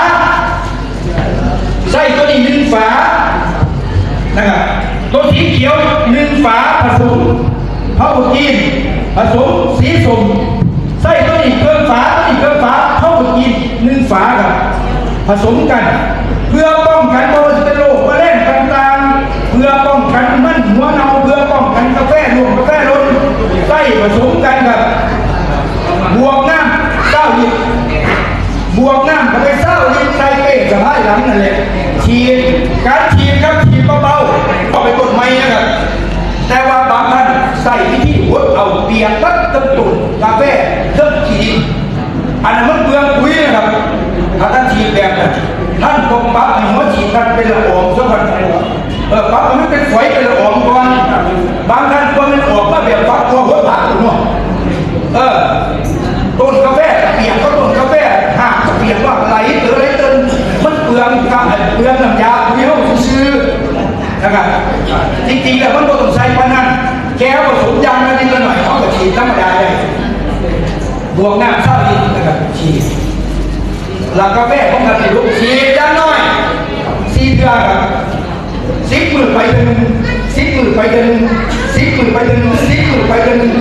ໃຊ້ໂຕນີ້ໜຶ່ງຝານະຄັບ ໂຕສີຂຽວໜຶ່ງຝາ ຜະສົມເພົາເບີກຣີນ ຜະສົມສີສົ້ມ ໃຊ້ໂຕນີ້ເຄິ່ງຝາ ໂຕນີ້ເຄິ່ງຝາ ເພົາເບີກຣີນໜຶ່ງຝາຄັບ ຜະສົມກັນ ເພື່ອປ້ອງກັນບໍ່ວ່າຈະເປັນໂລກມະເຮັງຕ່າງໆ ເພື່ອປ້ອງກັນມັນຫົວເນົ່າ ເພື່ອປ້ອງກັນກາແຟຮ່ວງກາແຟຫຼົ່ນ ໃຊ້ຜະສົມກັນ ພາຍຫຼັງນັ້ນແຫຼະ ສີດ ການສີດກັບສີດເບົາໆ ເອົາໄປຕົ້ນໃໝ່ນະຄັບ. ແຕ່ວ່າບາງທ່ານໃຊ້ວິທີຫົດເອົາ ປຽກໝົດທັງຕົ້ນກາແຟ ທັງຂີ້ດິນ ອັນນັ້ນມັນເປືອງປຸ໋ຍນະຄັບ. ຖ້າທ່ານສີດແບບນັ້ນ ທ່ານຕ້ອງປັບໃຫ້ຫົວສີດທ່ານເປັນລະອອງຊະກ່ອນ. ເອີ ປັບໃຫ້ມັນເປັນຝອຍເປັນລະອອງກ່ອນ. ບາງທ່ານກວ່າມັນອອກມາແບບຝັກຕົວຫົດຜັກເນາະ. ເອີ ຕົ້ນກາແຟກະປຽກ ເພາະຕົ້ນກາແຟຮາກກະປຽກວ່າໄຫຼເຕີໄຫຼເຕີນ ມັນເປືອງກະ ເປືອງນ້ຳຢາປຸ໋ຍເຮົາຊື່ໆ ນະຄັບ. ຈິງໆແລ້ວມັນບໍ່ຕ້ອງໃສ່ປານນັ້ນ ແຄ່ເຮົາປະສົມຢ່າງລະນິດລະໜ້ອຍ ເຮົາກະສີດທຳມະດາໄດ້ ບວກນ້ຳຊາວລິດ ນະຄັບ ສີດ. ລະກາແຟຂອງທ່ານນີ້ລູກ ສີດຢ່າງໜ້ອຍສີ່ເທື່ອຄັບ. ສິບມື້ໄປເທື່ອໜຶ່ງ ສິບມື້ໄປເທື່ອໜຶ່ງ ສິບມື້ໄປເທື່ອໜຶ່ງ ສິບມື້ໄປເທື່ອໜຶ່ງ.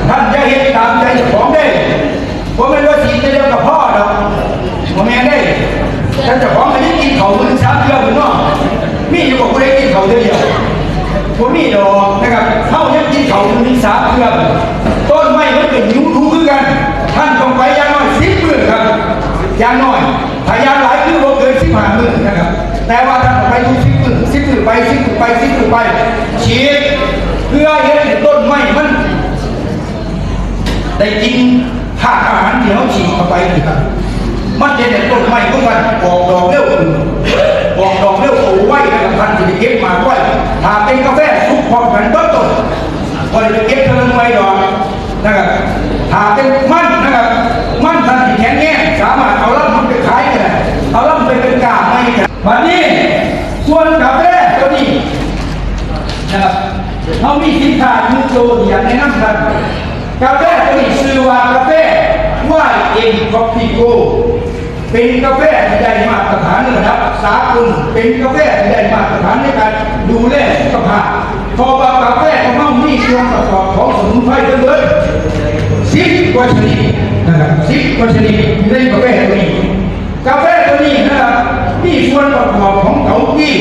ທ່ານຢ່າເຮັດຕາມໃຈເຈົ້າຂອງເດ້. ບໍ່ແມ່ນວ່າສີດເທື່ອດຽວກະພໍດອກ ບໍ່ແມ່ນເດ້. ທ່ານເຈົ້າຂອງກະຍັງກິນເຂົ້າມື້ໜຶ່ງສາມເທື່ອພຸ້ນເນາະ. ມີຢູ່ບໍ່ຜູ້ໃດກິນເຂົ້າເທື່ອດຽວ? ບໍ່ມີດອກນະຄັບ. ເຮົາຍັງກິນເຂົ້າມື້ໜຶ່ງສາມເທື່ອ. ຕົ້ນໄມ້ມັນກະຫິວດູຄືກັນ. ທ່ານຕ້ອງໄປຢ່າງໜ້ອຍສິບມື້ຄັບ ຢ່າງໜ້ອຍ. ຖ້າຢ່າງຫຼາຍຄືບໍ່ເກີນສິບຫ້າມື້ນະຄັບ. ແຕ່ວ່າທ່ານໄປທຸກສິບມື້ ສິບມື້ໄປ ສິບມື້ໄປ ສິບມື້ໄປ ສີດ ເພື່ອເຮັດໃຫ້ຕົ້ນໄມ້ມັນໄດ້ກິນທາດອາຫານທີ່ເຮົາສີດເຂົ້າໄປນີ້ຄັບ. ມັນຈະເຮັດໃຫ້ຕົ້ນໄມ້ຂອງທ່ານອອກດອກເລັວຂຶ້ນ ອອກດອກເລັວ ໂຕໄວນະຄັບ. ທ່ານຊິໄດ້ເກັບໝາກໄວ. ຖ້າເປັນກາແຟສຸກພ້ອມກັນເບິດຕົ້ນ ບໍ່ໄດ້ໄປເກັບເທື່ອລະໜ່ວຍດອກ ນະຄັບ. ຖ້າເປັນມັນນະຄັບ ມັນທ່ານຊິແຂງແຮງ ສາມາດເອົາລຳມັນໄປຂາຍກະໄດ້ ເອົາລຳໄປເປັນກ້າໄມ້ກະໄດ້. ບາດນີ້ສ່ວນກາແຟໂຕນີ້ນະຄັບ ເຮົາມີສິນຄ້າຢູ່ໂຕທີ່ຢາກແນະນຳທ່ານ. ກາແຟໂຕນີ້ຊື່ວ່າກາແຟ ວາຍເອັມ ຄອບຟີໂກ ເປັນກາແຟທີ່ໄດ້ມາດຕະຖານລະດັບສາກົນ ເປັນກາແຟທີ່ໄດ້ມາດຕະຖານໃນການດູແລສຸຂະພາບ ເພາະວ່າກາແຟຂອງເຮົາມີສ່ວນປະກອບຂອງສະໝຸນໄພທັງເບິດສິບກວ່າຊະນິດນະຄັບ ສິບກວ່າຊະນິດຢູ່ໃນກາແຟໂຕນີ້. ກາແຟໂຕນີ້ນະຄັບ ມີສ່ວນປະກອບຂອງເກົາກີ້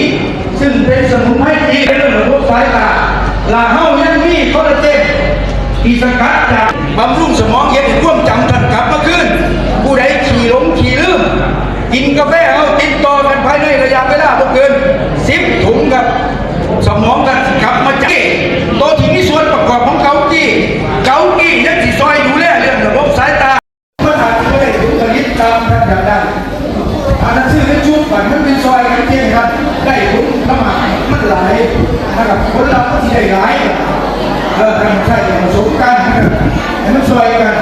ຊຶ່ງເປັນສະໝຸນໄພທີ່ເປັນລະບົບສາຍຕາ ລະເຮົາຍັງມີຄໍລາເຈນທີ່ສະກັດຈາກ ບຳລຸງສະໝອງ ເຮັດໃຫ້ຄວາມຈຳທ່ານກັບມາຄືນ. ຜູ້ໃດຂີ້ຫຼົງຂີ້ລືມ ກິນກາແຟເຮົາຕິດຕໍ່ກັນພາຍໃນໄລຍະເວລາບໍ່ເກີນສິບຖົງຄັບ ສະໝອງທ່ານຊິກັບມາຈາກໂຕທີ່ມີສ່ວນປະກອບຂອງເກົາກີ້. ເກົາກີ້ຍັງຊິຊ່ອຍດູແລເລື່ອງລະບົບສາຍຕາ. ມັນອາດຈະບໍ່ໄດ້ຜົນຜະລິດຕາມທ່ານຢາກໄດ້. ອັນນັ້ນຊື້ເປັນຊຸດ ບາດມັນເປັນຊອຍກັນເອງຄັບ ໄດ້ຜົນລະມາກມັນຫຼາຍນະຄັບ ຜົນລະມັນຊິໄດ້ຫຼາຍ. ເອີ ທ່ານໃຊ້ປະສົມກັນນະຄັບ ໃຫ້ມັນຊ່ອຍກັນ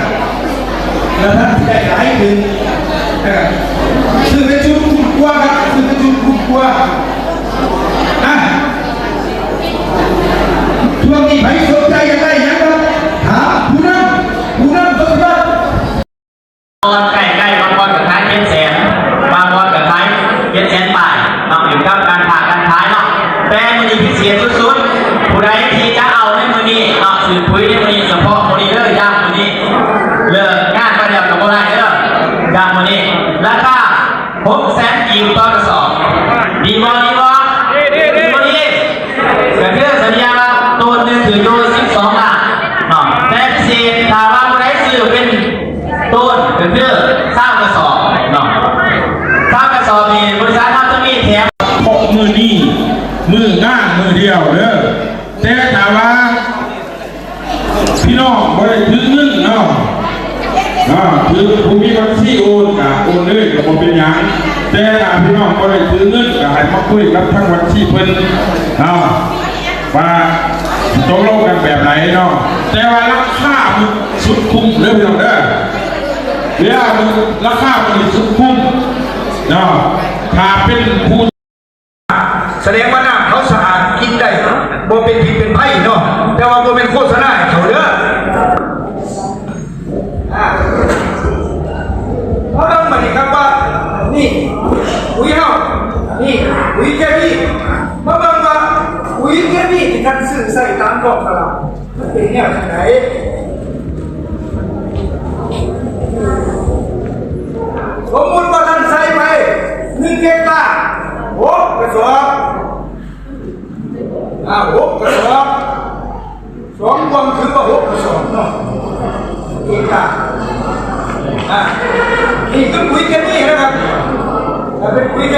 ແລ້ວທ່ານຊິໄດ້ຫຼາຍຂຶ້ນນະຄັບ. ຊື້ເປັນຊຸດຄຸ້ມກວ່າຄັບ ຊື້ເປັນຊຸດຄຸ້ມກວ່າ. ອ່ະ ຊ່ວງນີ້ໃຜສົນໃຈຢາກໄດ້ຫຍັງຄັບ ຖາມຜູ້ນຳ ຜູ້ນຳປະຕິບັດ. ກ່ອນໃກ້ໆ ບາງບ່ອນກະຂາຍເຈັດແສນ ບາງບ່ອນກະຂາຍເຈັດແສນປາຍເນາະ ຂຶ້ນກັບການຄ້າການຂາຍເນາະ. ແຕ່ມື້ນີ້ພິເສດສຸດໆ ຜູ້ໃດທີ່ຈະເອົາໃນມື້ນີ້ເນາະ ຊື້ປຸ໋ຍໃນມື້ນີ້ ສະເພາະມື້ນີ້ເດີ ຢ້ຳມື້ນີ້ ເລີກງານມາແລ້ວກະບໍ່ໄດ້ເດີ ຢ້ຳມື້ນີ້ ລາຄາຫົກແສນກີບຕໍ່ກະສອບ. ດີບໍ່ ດີບໍ່ ດີບໍ່ ດີ. ກະຄືສະເລ່ຍວ່າໂຕນໜຶ່ງຖືກຢູ່ສິບສອງລ້ານເນາະ ແຕ່ພິເສດ ຖ້າວ່າຜູ້ໃດຊື້ເປັນ ໂຕນກະຄືຊາວກະສອບເນາະ ຊາວກະສອບນີ້ບໍລິສັດເຮົາຈະມີແຖມ. ເພາະມື້ນີ້ມື້ງານມື້ດຽວເດີ ແຕ່ຖ້າວ່າພີ່ນ້ອງບໍ່ໄດ້ຖືເງິນເນາະ ເນາະ ຄືຜູ້ມີບັນຊີໂອນກະໂອນເລີຍກະບໍ່ເປັນຫຍັງ. ແຕ່ຖ້າພີ່ນ້ອງບໍ່ໄດ້ຖືເງິນກະໃຫ້ມາຄຸຍກັບທາງບັນຊີເພິ່ນເນາະ ວ່າຊິຕົກລົງກັນແບບໃດເນາະ. ແຕ່ວ່າລາຄາມັນສຸດຄຸ້ມເດີພີ່ນ້ອງເດີ ລາຄາມັນສຸດຄຸ້ມເນາະ. ຖ້າເປັນຜູ້ ສະແດງວ່ານ້ຳເຂົາສະອາດກິນໄດ້ ບໍ່ເປັນພິດເປັນໄພເນາະ ແຕ່ວ່າບໍ່ແມ່ນໂຄສະນາໃຫ້ເຂົາເດີ. ອ່າ ມາເບິ່ງບາດນີ້ຄັບວ່າ ນີ້ ປຸ໋ຍເຮົາ ນີ້ ປຸ໋ຍເຄມີ ມາເບິ່ງວ່າປຸ໋ຍເຄມີທີ່ທ່ານຊື້ໃຊ້ຕາມທ້ອງຕະຫຼາດ ມັນເປັນແນວຈັ່ງໃດ? ສົມມຸດວ່າທ່ານໃສ່ໄປໜຶ່ງເຮັກຕາ ຫົກກະສອບ ອ່າ ຫົກກະສອບ ສອງບ່ອນຄືວ່າຫົກກະສອບເນາະ ເຮັກຕາ. ອ່າ ນີ້ຄືປຸ໋ຍເຄມີນະຄັບ ຖ້າເປັນປຸ໋ຍເຄ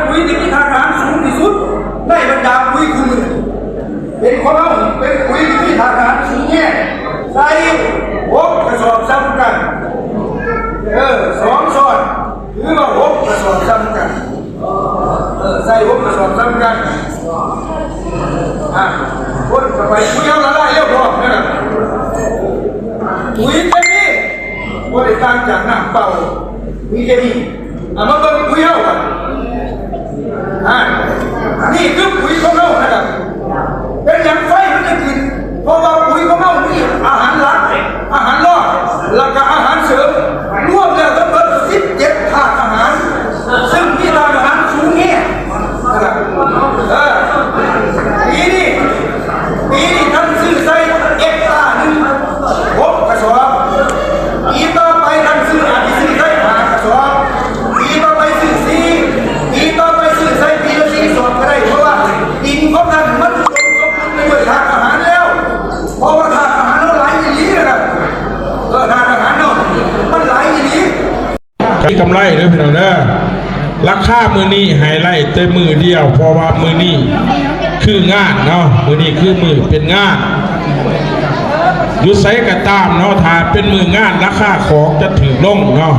ປຸ໋ຍທີ່ມີທາດອາຫານສູງທີ່ສຸດໃນບັນດາປຸ໋ຍຄູ່ມື້. ເປັນຂອງເຮົາເປັນປຸ໋ຍທີ່ມີທາດອາຫານສູງແຮງ ໃສ່ຫົກກະສອບສ່ຳກັນ ເອີ ສອງຊ້ອນ ຫຼືວ່າຫົກກະສອບສ່ຳກັນ ເອີ ໃສ່ຫົກກະສອບສ່ຳກັນ ອ່າ ຄົນເຂົ້າໄປ ປຸ໋ຍເຮົາລະລາຍເລັວພ້ອມນະ ປຸ໋ຍເຄມີ ບໍ່ໄດ້ຕ່າງຈາກນ້ຳເປົ່າ ປຸ໋ຍເຄມີ. ເອົາມາເບິ່ງປຸ໋ຍເຮົາ ອ່າ ນີ້ຄືປຸ໋ຍຂອງເຮົານະຄັບ. ເປັນຫຍັງໄຟມັນຈຶ່ງຂຶ້ນ? ເພາະວ່າປຸ໋ຍຂອງເຮົາມີອາຫານຫຼັກ ອາຫານລອງ ແລ້ວກະອາຫານເສີມ ລວມແລ້ວທັງໝົດສິບເຈັດທາດອາຫານ ຊຶ່ງມີທາດອາຫານສູງແຮງນະຄັບ. ເອີ ປີນີ້ ປີນີ້ທ່ານຊື້ໃສ່ເອັກຕາໜຶ່ງຫົກກະສອບ ປີຕໍ່ໄປທ່ານຊື້ ອາດຊິຊື້ໃສ່ຫ້າກະສອບ ປີຕໍ່ໄປຊື້ສີ່ ປີຕໍ່ໄປຊື້ໃສ່ປີລະສີ່ກະສອບກະໄດ້ ເພາະວ່າດິນຂອງທ່ານມັນອຸດົມສົມບູນໄປດ້ວຍທາດອາຫານແລ້ວ ເພາະວ່າທາດອາຫານເຮົາຫຼາຍອີ່ຫຼີນະຄັບ. ເອີ ທາດອາຫານເຮົາມັນຫຼາຍອີ່ຫຼີ. ມີກຳໄລເດີພີ່ນ້ອງເດີ ລາຄາມື້ນີ້ໃຫ້ໄລ່ແຕ່ມື້ດຽວ ເພາະວ່າມື້ນີ້ຄືງານເນາະ ມື້ນີ້ຄືມື້ເປັນງານ ຢູ່ໃສກໍຕາມເນາະ ຖ້າເປັນມື້ງານລາຄາຂອງຈະຖືກລົງເນາະ.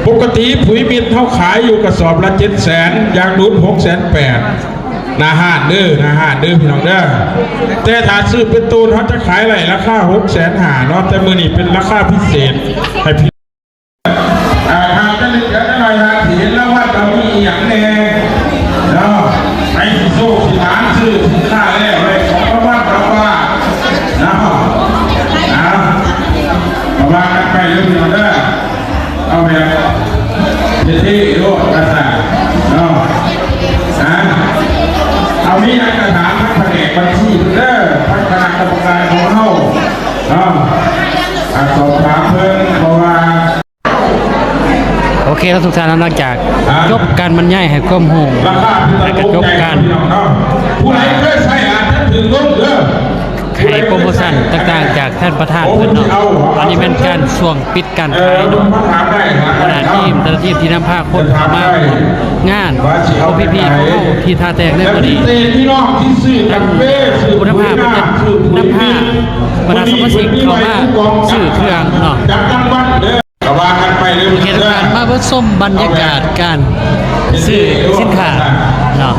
ປົກກະຕິປຸ໋ຍມິດເຮົາຂາຍຢູ່ກະສອບລະເຈັດແສນ ຢາງດຸດຫົກແສນແປດ ໜ້າຮ້ານເດີ ໜ້າຮ້ານເດີພີ່ນ້ອງເດີ ແຕ່ຖ້າຊື້ເປັນໂຕນເຮົາຈະຂາຍໄດ້ລາຄາຫົກແສນຫ້າເນາະ ແຕ່ມື້ນີ້ເປັນລາຄາພິເສດໃຫ້ພີ່ ອ່າ ຖ້າຈະເຫຼືອຈັກໜ້ອຍ ຖ້າຊິເຫັນລາງວັນວ່າມີອີ່ຫຍັງແດ່ເນາະ ໃຜຊິໂຊກຊິໝານ ຊື້ສິນຄ້າແລ້ວໄດ້ຂອງລາງວັນກັບບ້ານເນາະ. ເອົາ ກະວ່າກັນໄປເດີພີ່ນ້ອງເດີ ເອົາແບບເທ່ໆໂລດວ່າຊັ້ນເນາະ. ເອົາ ມີຫຍັງກະຖາມທາງພະແນກບັນຊີເດີ ທາງຄະນະກຳມະການຂອງເຮົາເນາະ ອ່າ ສອບຖາມເພິ່ນ ເພາະວ່າ ໂອເຄເນາະ ທຸກທ່ານເນາະ ຫຼັງຈາກຈົບການບັນຍາຍໃຫ້ຄວາມຮູ້ ແລະກະຈົບການ ຜູ້ໃດເຄີຍໃຊ້ອາດຈະຖືກລົງເດີ ໃຫ້ໂປຣໂມຊັນຕ່າງໆຈາກທ່ານປະທານເພິ່ນເນາະ. ອັນນີ້ແມ່ນການຊ່ວງປິດການຂາຍເນາະ ບັນດາທີມແຕ່ລະທີມທີ່ນຳພາຄົນເຂົ້າມາຮ່ວມງານຂອງພີ່ໆຂອງເຮົາທີ່ທ່າແຕກໃນມື້ນີ້ ທັງຜູ້ນຳພາເພິ່ນນຳພາບັນດາສະມາຊິກເຂົ້າມາຊື້ເຄື່ອງເນາະ. ກະວ່າກັນໄປເລີຍ ໂອເຄ ທຸກທ່ານ ມາເບິ່ງຊົມບັນຍາກາດການຊື້ສິນຄ້າເນາະ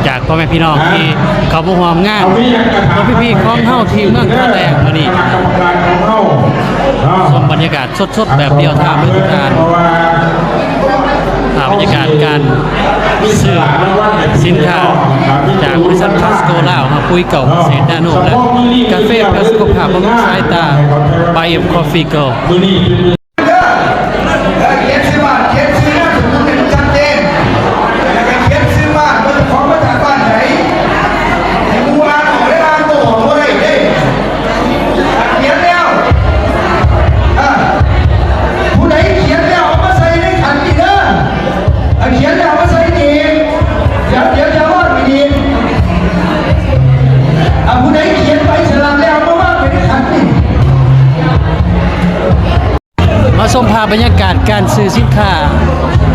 ຈາກພໍ່ແມ່ພີ່ນ້ອງທີ່ເຂົ້າມາຮ່ວມງານຂອງພີ່ໆຂອງເຮົາທີ່ເມືອງທ່າແຕກມື້ນີ້. ຊົມບັນຍາກາດສົດໆແບບ real time ເລີຍທຸກທ່ານ ພາບບັນຍາກາດການຊື້ສິນຄ້າຈາກບໍລິສັດ Pasco ລາວ ປຸ໋ຍເກົ່າເສດນາໂນ ແລະ ກາເຟເພື່ອສຸຂະພາບ ບຳລຸງສາຍຕາ Buy F Coffee Go. ເອີ ຂຽນຊື່ບ້ານ ຂຽນຊື່ນາມສະກຸນໃຫ້ມັນຊັດເຈນ ແລ້ວກະຂຽນຊື່ບ້ານ ວ່າເຈົ້າຂອງມາຈາກບ້ານໃດ ໃຫ້ໝູ່ອ່ານອອກ ແລະ ອ່ານບໍ່ອອກບໍ່ໄດ້ເດ້. ຂຽນແລ້ວ ເອີ ຜູ້ໃດຂຽນແລ້ວເອົາມາໃສ່ໃນຂັນນີ້ເດີ ຂຽນແລ້ວເອົາມາໃສ່ນີ້ ດຽວ ດຽວ ດຽວ ວາງໄວ້ນີ້ ຜູ້ໃດຂຽນໃບສະຫຼາກແລ້ວເອົາມາວາງໄວ້ໃນຂັນນີ້. ມາຊົມພາບບັນຍາກາດການຊື້ສິນຄ້າ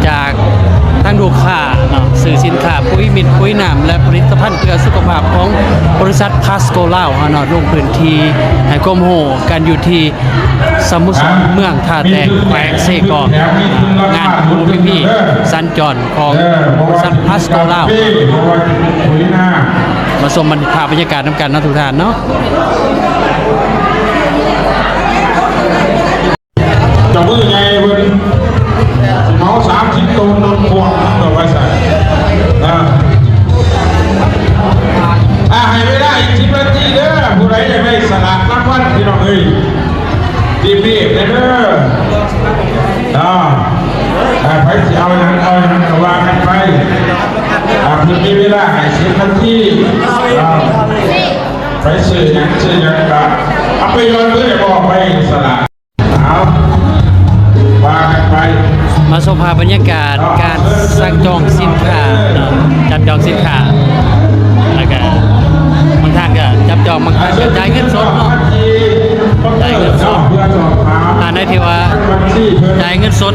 ຈາກທາງລູກຄ້າເນາະ ຊື້ສິນຄ້າປຸ໋ຍມິດ ປຸ໋ຍນ້ຳ ແລະ ຜະລິດຕະພັນເພື່ອສຸຂະພາບຂອງບໍລິສັດ Pasco ລາວເຮົາເນາະ ລົງພື້ນທີ່ໃຫ້ຄວາມຮູ້ກັນຢູ່ທີ່ສະໂມສອນເມືອງທ່າແຕກ ແຂວງເຊກອງ ງານບູພີພີສັນຈອນຂອງບໍລິສັດ Pasco ລາວ. ມາຊົມພາບບັນຍາກາດນຳກັນເນາະ ທຸກທ່ານເນາະ. ເຈົ້າມືໃຫຍ່ເພິ່ນເໝົາສາມສິບໂຕນ ລົດພວງເພິ່ນວ່າຊັ້ນ ອ່າ ອ່າ ໃຫ້ເວລາອີກສິບນາທີເດີ ຜູ້ໃດຢາກໄດ້ສະຫຼາກລາງວັນ ພີ່ນ້ອງເອີຍ ຮີບໆແດ່ເດີ ອ່າ ອ່າ ໃຜຊິເອົາຫຍັງ ເອົາຫຍັງກະວ່າກັນໄປ ອ່າ ເພິ່ນມີເວລາໃຫ້ສິບນາທີ ອ່າ ໃຜຊື້ຫຍັງ ຊື້ຫຍັງກະເອົາໄປຢ່ອນເລີຍ ບໍ່ໄປສະຫຼາກ. ເອົາ ວ່າກັນໄປ ມາຊົມພາບບັນຍາກາດການສັ່ງຈອງສິນຄ້າເນາະ ຈັບຈອງສິນຄ້າ ແລ້ວກະບາງທ່ານກະຈັບຈອງ ບາງທ່ານກະຈ່າຍເງິນສົດເນາະ ຈ່າຍເງິນສົດ ເພື່ອສອບຖາມ ໃນທີ່ວ່າຈ່າຍເງິນສົດ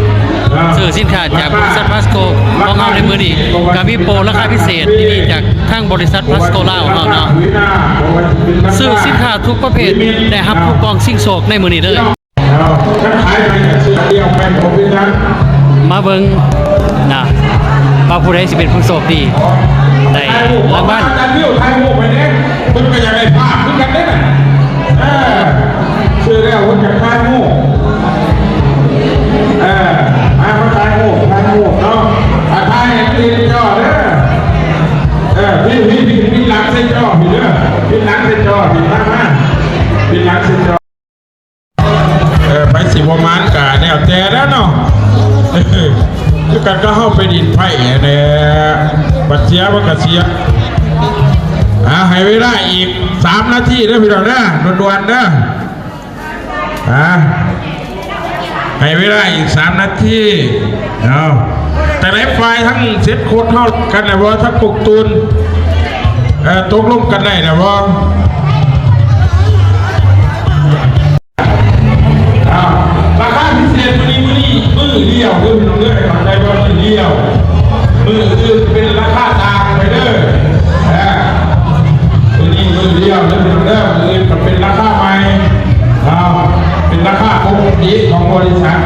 ຊື້ສິນຄ້າຈາກບໍລິສັດພລັສໂກຂອງເຮົາໃນມື້ນີ້ ກໍມີໂປຣລາຄາພິເສດດີໆຈາກທາງບໍລິສັດພລັສໂກລາວຂອງເຮົາເນາະ. ຊື້ສິນຄ້າທຸກປະເພດໄດ້ຮັບຄູປອງຊິງໂຊກໃນມື້ນີ້ເລີຍ. ມາເບິ່ງນະ ວ່າຜູ້ໃດຊິເປັນຜູ້ໂຊກດີໄດ້ລາງວັນ. ເພິ່ນກໍຢາກໄດ້ພາບຄືກັນເດ້. ເອີ ຊື້ແລ້ວເພິ່ນຢາກຖ່າຍຮູບ. ເອີ ມາ ມາຖ່າຍຮູບ ຖ່າຍຮູບເນາະ. ອ່າ ຖ່າຍໃຫ້ມັນເຫັນຈໍເດີ. ເອີ ພິດ ພິດ ພິດ ພິດຫຼັງໃສ່ຈໍພີ້ເດີ. ພິດຫຼັງໃສ່ຈໍພີ້ ມາ ມາ ພິດຫຼັງໃສ່ຈໍ. ເອີ ໃຜຊິບໍ່ໝານກະແລ້ວແຕ່ແລ້ວເນາະ. ຄືກັນກັບເຮົາໄປຫຼິ້ນໄພ້ຫັ້ນແຫຼະ ບັດເສຍມັນກະເສຍ. ອ່າ ໃຫ້ເວລາອີກສາມນາທີເດີພີ່ນ້ອງເດີ ດ່ວນໆເດີ. ອ່າ ໃຫ້ເວລາອີກສາມນາທີເນາະ. ຈັ່ງໃດ ຝ່າຍທັງເຈັດຄົນເຮົາກັນແລ້ວບໍ່ ທັງກົກຕູນ ເອີ ຕົກລົງກັນໄດ້ແລ້ວບໍ່? ອ້າວ ລາຄາພິເສດມື້ນີ້ ມື້ນີ້ມື້ດຽວເດີພີ່ນ້ອງເດີ ເຂົ້າໃຈບໍ່? ມື້ດຽວ ມື້ອື່ນເປັນລາຄາຕ່າງໄປເດີ. ເອີ ມື້ນີ້ມື້ດຽວເດີພີ່ນ້ອງເດີ ມື້ອື່ນກໍເປັນລາຄາໃໝ່. ອ້າວ ເປັນລາຄາປົກກະຕິຂອງບໍລິສັດ.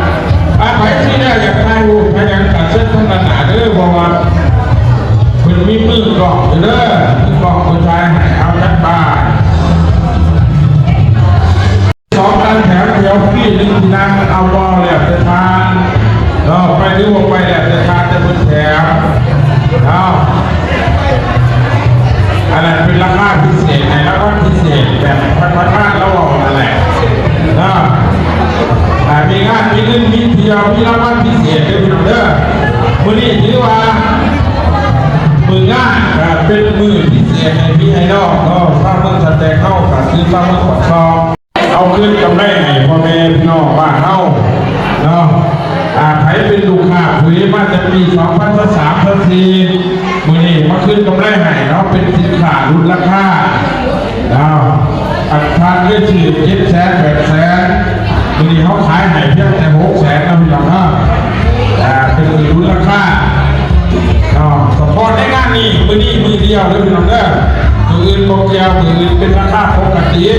ອ່າ ໃຜຊິໄດ້ຢາກຖ່າຍຮູບໃຜຫຍັງກໍເຊີນທາງດ້ານໜ້າເດີ ເພາະວ່າເພິ່ນມີມືກ້ອງຢູ່ເດີ ມືກ້ອງເພິ່ນຖ່າຍໃຫ້ເຮົາຈັກບາດ. ສອງຄັນແຖມແຖວຟຣີ ໜຶ່ງທີ່ນັ່ງ ເອົາບໍ່ ແລ້ວແຕ່ທ່ານເນາະ ໄປຫຼືບໍ່ໄປແລ້ວແຕ່ທ່ານ ແຕ່ເພິ່ນແຖມເນາະ. ອັນນັ້ນເປັນລາຄາພິເສດ ໃຫ້ລາງວັນພິເສດແບບທ່ານປະທານລາວເວົ້ານັ້ນແຫຼະເນາະ. ອ່າ ມີງານ ມີເງິນ ມີທ່ຽວ ມີລາງວັນພິເສດເດີພີ່ນ້ອງເດີ. ມື້ນີ້ຖືວ່າມື້ງານ ອ່າ ເປັນມື້ພິເສດໃຫ້ພີ່ໃຫ້ນ້ອງເນາະ ຊາວເມືອງທ່າແຕງເຮົາ ກໍຄືຊາວເມືອງປາກຊ່ອງ. ເອົາຄືນກຳໄລໃຫ້ພໍ່ແມ່ພີ່ນ້ອງບ້ານເຮົາເນາະ. ອ່າ ໃຜເປັນລູກຄ້າປຸ໋ຍມາແຕ່ປີສອງພັນຊາວສາມ ຊາວສີ່ ມື້ນີ້ມາຄືນກຳໄລໃຫ້ເນາະ ເປັນສິນຄ້າຫຼຸດລາຄາເນາະ. ອັນທ່ານເຄີຍຊື້ເຈັດແສນ ແປດແສນ ມື້ນີ້ເຮົາຂາຍໃຫ້ພຽງແຕ່ຫົກແສນເນາະ ພີ່ນ້ອງເນາະ. ອ່າ ເປັນມື້ຫຼຸດລາຄາເນາະ ສະເພາະໃນງານນີ້ ມື້ນີ້ມື້ດຽວເດີພີ່ນ້ອງເດີ. ມື້ອື່ນບໍ່ກ່ຽວ ມື້ອື່ນເປັນລາຄາປົກກະຕິ.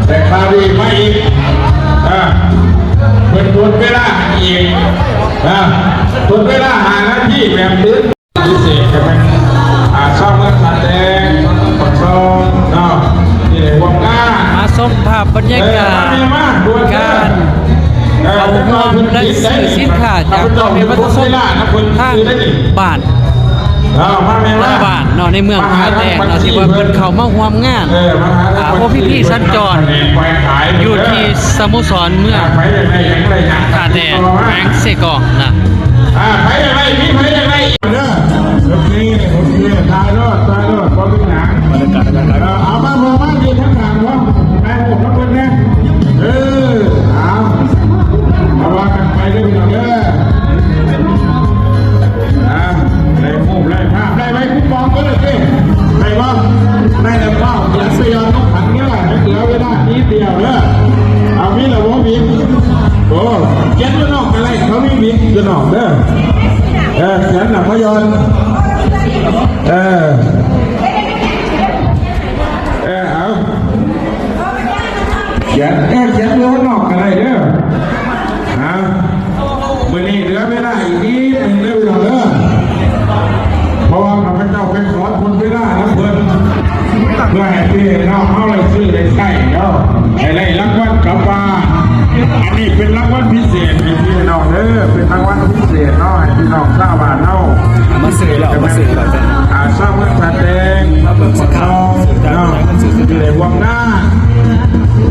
ແຕ່ຂ່າວດີມາອີກ ອ່າ ເພິ່ນທົດເວລາໃຫ້ອີກ ອ່າ ທົດເວລາຫ້ານາທີແບບຕື່ນ ພິເສດກໍແມ່ນ ອ່າ ຊາວເມືອງທ່າແຕງ ປາກຊ່ອງເນາະ ທີ່ໄດ້ຮ່ວມງານ ມາຊົມພາບບັນຍາກາດ ເອີ ມາ ມາ ການ ເອີ ເຂົ້າຮ່ວມ ແລະ ຊື້ສິນຄ້າຈາກພໍ່ແມ່ປະຊາຊົນທາງບ້ານ ເອີ ມາແມ່ ມາ ຫຼາຍບ້ານເນາະ ໃນເມືອງທ່າແຕງເນາະ ທີ່ວ່າເພິ່ນເຂົ້າມາຮ່ວມງານ ເອີ ມາຫາ ອ່າ ໂອພີພີສັນຈອນ ຢູ່ທີ່ສະໂມສອນເມືອງທ່າແຕງ ແຂວງເຊກອງນະ. ອ່າ ໃຜຢາກໄດ້ ມີໃຜຢາກໄດ້ເດີ? ໂອເຄ ໂອເຄ ຖ່າຍໂລດ ຖ່າຍໂລດ ບໍ່ເປັນຫຍັງ ບັນຍາກາດ ເອີ ເອົາມາ ມາ ມາ ຢືນທາງຂ້າງເນາະ ຖ່າຍຮູບນຳເພິ່ນແດ່ ເອີ ເອົາ ເອົາວ່າກັນໄປເດີພີ່ນ້ອງເດີ. ອ່າ ໄດ້ຮູບໄດ້ພາບ ໄດ້ໃບຄູປອງເບິດແລ້ວຕິ ໄດ້ບໍ່? ໄດ້ແລ້ວເວົ້າ ຢ່າໄປຍອມນຳກັນເດີ ຍັງເຫຼືອເວລານິດດຽວເດີ. ເອົາ ມີແລ້ວບໍ່? ມີ ໂອ້ ຂຽນຢູ່ນອກກໍໄດ້ ເຂົາມີບິບຢູ່ນອກເດີ. ເອີ ຂຽນນຳມາຢ່ອນ ເອີ ເອີ ເອົາ ຂຽນ ເອີ ຂຽນຢູ່ນອກກໍໄດ້ເດີ. ອ່າ ມື້ນີ້ເຫຼືອເວລາອີກນິດໜຶ່ງເດີພີ່ນ້ອງເດີ ເພາະວ່າຂ້າພະເຈົ້າໄປຂໍທົດເວລານຳເພິ່ນ ເພື່ອໃຫ້ພີ່ນ້ອງເຮົາໄດ້ຊື້ໄດ້ໃຊ້ເນາະ ໃຫ້ໄດ້ລາງວັນກັບບ້ານ. ອັນນີ້ເປັນລາງວັນພິເສດໃຫ້ພີ່ນ້ອງເດີ ເປັນລາງວັນພິເສດເນາະ ໃຫ້ພີ່ນ້ອງຊາວບ້ານເຮົາ ມາຊື້ແລ້ວ ມາຊື້ແລ້ວ ອ່າ ຊາວເມືອງທ່າແຕງ ມາເບິ່ງສິນຄ້າ ເນາະ ທີ່ໄດ້ຮ່ວມງານ.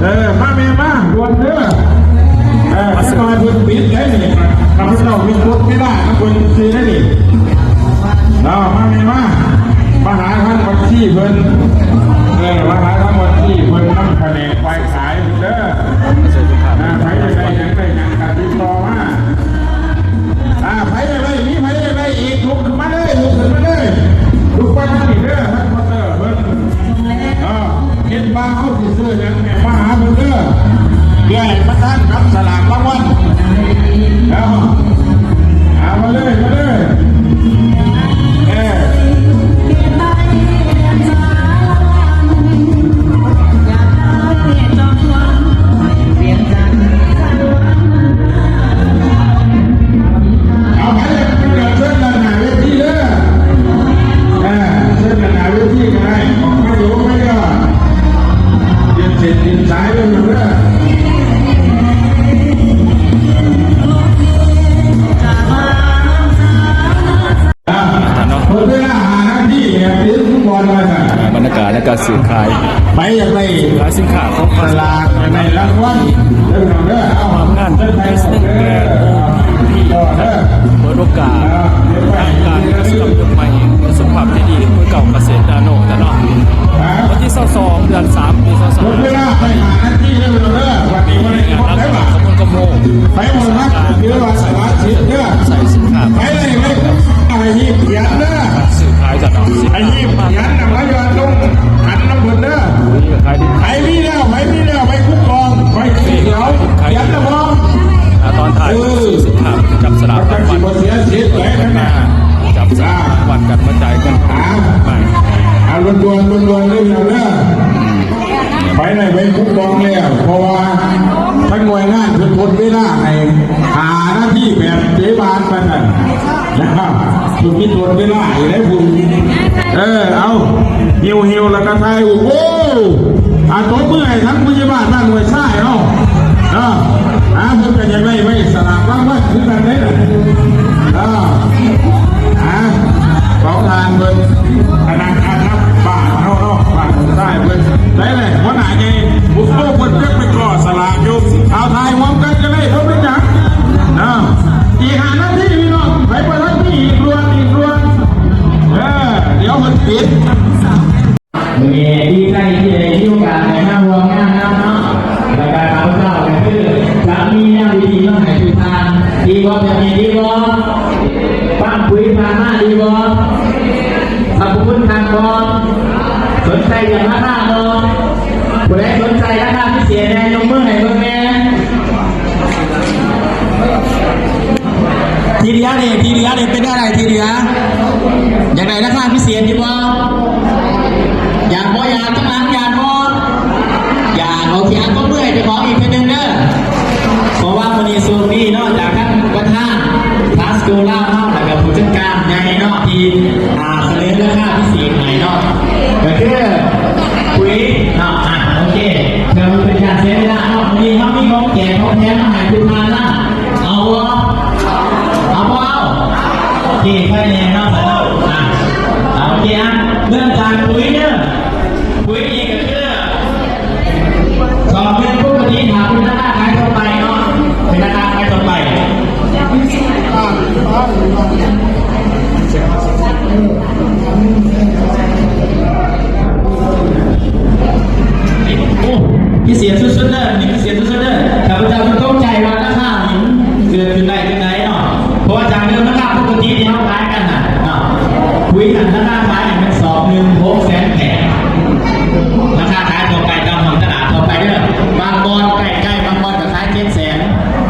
ເອີ ມາແມ່ ມາ ດ່ວນເດີ. ເອີ ມາຊື້ ຈັກໜ່ອຍເພິ່ນປິດໄດ້ນີ້ ຂ້າພະເຈົ້າມີກົດເວລານຳເພິ່ນຊື່ໄດ້ນີ້. ເອົາ ມາແມ່ ມາ ມາຫາທາງບັນຊີ ທີ່ເພິ່ນ ເອີ ມາຫາທາງວັດທີ່ເພິ່ນນຳພະແນກຝ່າຍຂາຍເດີ. ອ່າ ໃຜຢາກໄດ້ຫຍັງໄດ້ຫຍັງກະຕິດຕໍ່ມາ. ອ່າ ໃຜຢາກໄດ້ ມີໃຜຢາກໄດ້ອີກ ລຸກຂຶ້ນມາເລີຍ ລຸກຂຶ້ນມາເລີຍ ລຸກມາທາງນີ້ເດີ ທາງເຄົາເຕີເພິ່ນ. ເອີ ຄິດວ່າເຮົາຊິຊື້ຫຍັງ ແມ່ນມາຫາເພິ່ນເດີ. ເພື່ອໃຫ້ມັນທັນກັບສະຫຼາກລາງວັນ. ເອົາ ເອົາມາເລີຍ ມາເລີຍ. ເອີ ເອົາ ໃຜຢາກເຊີນດ້ານໜ້າເວທີເດີ. ເອີ ເຊີນດ້ານໜ້າເວທີກໍໄດ້ ອອກມາຢູ່ມາເດີ. ເປັນເສັ້ນເປັນສາຍເດີ. ອ່າ ເນາະ ເວລາຫ້ານາທີ ແບບເຕະຟຸດບອລວ່າຊັ້ນ. ອ່າ ບັນຍາກາດໃນການຊື້ຂາຍ ໃຜຢາກໄດ້ ຂາຍສິນຄ້າຂອງ ສະຫຼາກ ຢາກໄດ້ລາງວັນເດີ ເດີ ເອົາ ງານ Business Grand Opening ເປີດໂອກາດ ອ່າ ທາງການກິດຈະກຳຍົກໃໝ່ ສຸຂະພາບທີ່ດີ ເມືອງເກົ່າກະເສດດາໂນ ເນາະ. ອ່າ ວັນທີຊາວສອງ ເດືອນສາມ ປີສອງພັນຊາວສາມ ເວລາໄປຫານາທີເດີ ເດີ ວັນນີ້ບໍ່ໄດ້ຄົນໄດ້ບາດ ຂະບວນກະໂມ ໄປໝົດນະ ຖືວ່າສະບາຍຊິດເດີ ໃສ່ສິນຄ້າ ໄປເລີຍ ໄປ ໄປຮີບຂຽນເດີ ຊື້ຂາຍກັນເນາະ ໄປຮີບຂຽນນຳ ມາຢອດລົງຂັນນຳເພິ່ນເດີ ຂາຍດີ ໃຜມີແລ້ວ ໃຜມີແລ້ວ ໃບຄຸ້ມຄອງ ໃບສີຂຽວ ຂຽນນຳບໍ່ ອ່າ ຕອນທ້າຍ ເອີ ຊື້ສິນຄ້າ ຈັບສະຫຼາກ ມັນຊິບໍ່ເສຍສິດເລີຍນະ ຈັບສະຫຼາກວັນກັນ ມາຈ່າຍເງິນ ອ່າ ໄປ ອ່າ ດ່ວນໆ ດ່ວນໆ ເລີຍເດີ. ໄປໄດ້ໄວຄຸບອງແລ້ວ ເພາະວ່າທາງໜ່ວຍງານເພິ່ນທົດເວລາໃຫ້ຫ້ານາທີ ແບບເຕະບານປານນັ້ນນະຄັບ. ເພິ່ນມີທົດເວລາໃຫ້ເດ້ພຸ້ນ. ເອີ ເອົາ ຫິ້ວໆ ແລ້ວກໍຖ່າຍຮູບ. ໂອ້ ອາ ຕົບມືໃຫ້ທັງຜູ້ໃຫຍ່ບ້ານບ້ານຫ້ວຍຊາຍເຮົາເນາະ. ອາ ເພິ່ນກໍຢາກໄດ້ໄວ້ສະຫຼາກລາງວັນຄືກັນເດ້. ເອີ ອາ ຂອງທ່ານເພິ່ນ ຄະນະການນຳບ້ານເຮົາເນາະ ບ້ານຫ້ວຍຊາຍເພິ່ນ. ໄດ້ແຫຼະ ຫົວໜ້າໃຫຍ່ບຸກໂຕເພິ່ນຈັກໄປກໍສະຫຼາກຢູ່. ເອົາ ຖ່າຍຮ່ວມກັນກໍໄດ້ ບໍ່ເປັນຫຍັງເນາະ. ອີກຫ້ານາທີພີ່ນ້ອງ ໃຜບໍ່ທັນມີອີກດ່ວນ ອີກດ່ວນ. ເອີ ດຽວເພິ່ນປິດ. ມື້ນີ້ດີໃຈທີ່ໄດ້ມີໂອກາດໄດ້ມາຮ່ວມງານນຳເນາະ ແລ້ວກໍຂ້າພະເຈົ້າກໍຄືຈະມີແນວດີໆມາໃຫ້ທຸກທ່ານ. ດີບໍ່? ແບບນີ້ດີບໍ່? ປັ້ມປຸຍຜ່ານມາດີບໍ່? ສັບພະຄຸນຄັກບໍ່? ສົນໃຈເລື່ອງລາຄາບໍ່? ຜູ້ໃດສົນໃຈລາຄາພິເສດແດ່ ຍົກມືໃຫ້ເບິ່ງແດ່. ທີ່ເຫຼືອນີ້ ທີ່ເຫຼືອນີ້ເປັນແນວໃດ? ທີ່ເຫຼືອຢາກໄດ້ລາຄາພິເສດຢູ່ບໍ່? ຢາກບໍ່? ຢາກ ທາງຫຼັງຢາກບໍ່? ຢາກ. ໂອເຄ ອາ ຕົບມືໃຫ້ເຈົ້າຂອງອີກເທື່ອໜຶ່ງເດີ ເພາະວ່າມື້ນີ້ໂຊກດີເນາະ ຈາກທາງປະທານ Trust Gold ລາວເນາະ ແລ້ວກໍຜູ້ຈັດການໃຫຍ່ເນາະ ທີ່ ອ່າ ສະເໜີລາຄາພິເສດໃຫ້ເນາະ ກໍຄື ປຸຍເນາະ. ອ່າ ໂອເຄ ເພື່ອບໍ່ເປັນການເສຍເວລາເນາະ ມື້ນີ້ເຮົາມີຂອງແຈກຂອງແຖມມາໃຫ້ທຸກທ່ານນຳ. ເອົາບໍ່? ເອົາບໍ່ເອົາ? ໂອເຄ ຄ່ອຍແນ່ເນາະ. ອ່າ ໂອເຄ ອ່ະ ເລີ່ມຈາກປຸຍເດີ. ປຸຍນີ້ກໍຄືສອງເດືອນປົກກະຕິ ຖ້າເປັນລາຄາຂາຍທົ່ວໄປເນາະ ເປັນລາຄາຂາຍທົ່ວໄປ. ໂອ້ ພິເສດສຸດໆເດີ ນີ້ພິເສດສຸດໆເດີ. ຂ້າພະເຈົ້າຕົກໃຈວ່າລາຄານີ້ມັນເກີດຂຶ້ນໄດ້ຈັ່ງໃດເນາະ ເພາະວ່າຈາກເດີມລາຄາປົກກະຕິທີ່ເຮົາຂາຍກັນນະເນາະ ປຸຍຫັ້ນລາຄາຂາຍຫັ້ນແມ່ນສອບໜຶ່ງຫົກແສນແປດ ລາຄາຂາຍທົ່ວໄປຕາມທ້ອງຕະຫຼາດທົ່ວໄປເດີ. ບາງບ່ອນໃກ້ໆ ບາງບ່ອນກໍຂາຍເຈັດແສນ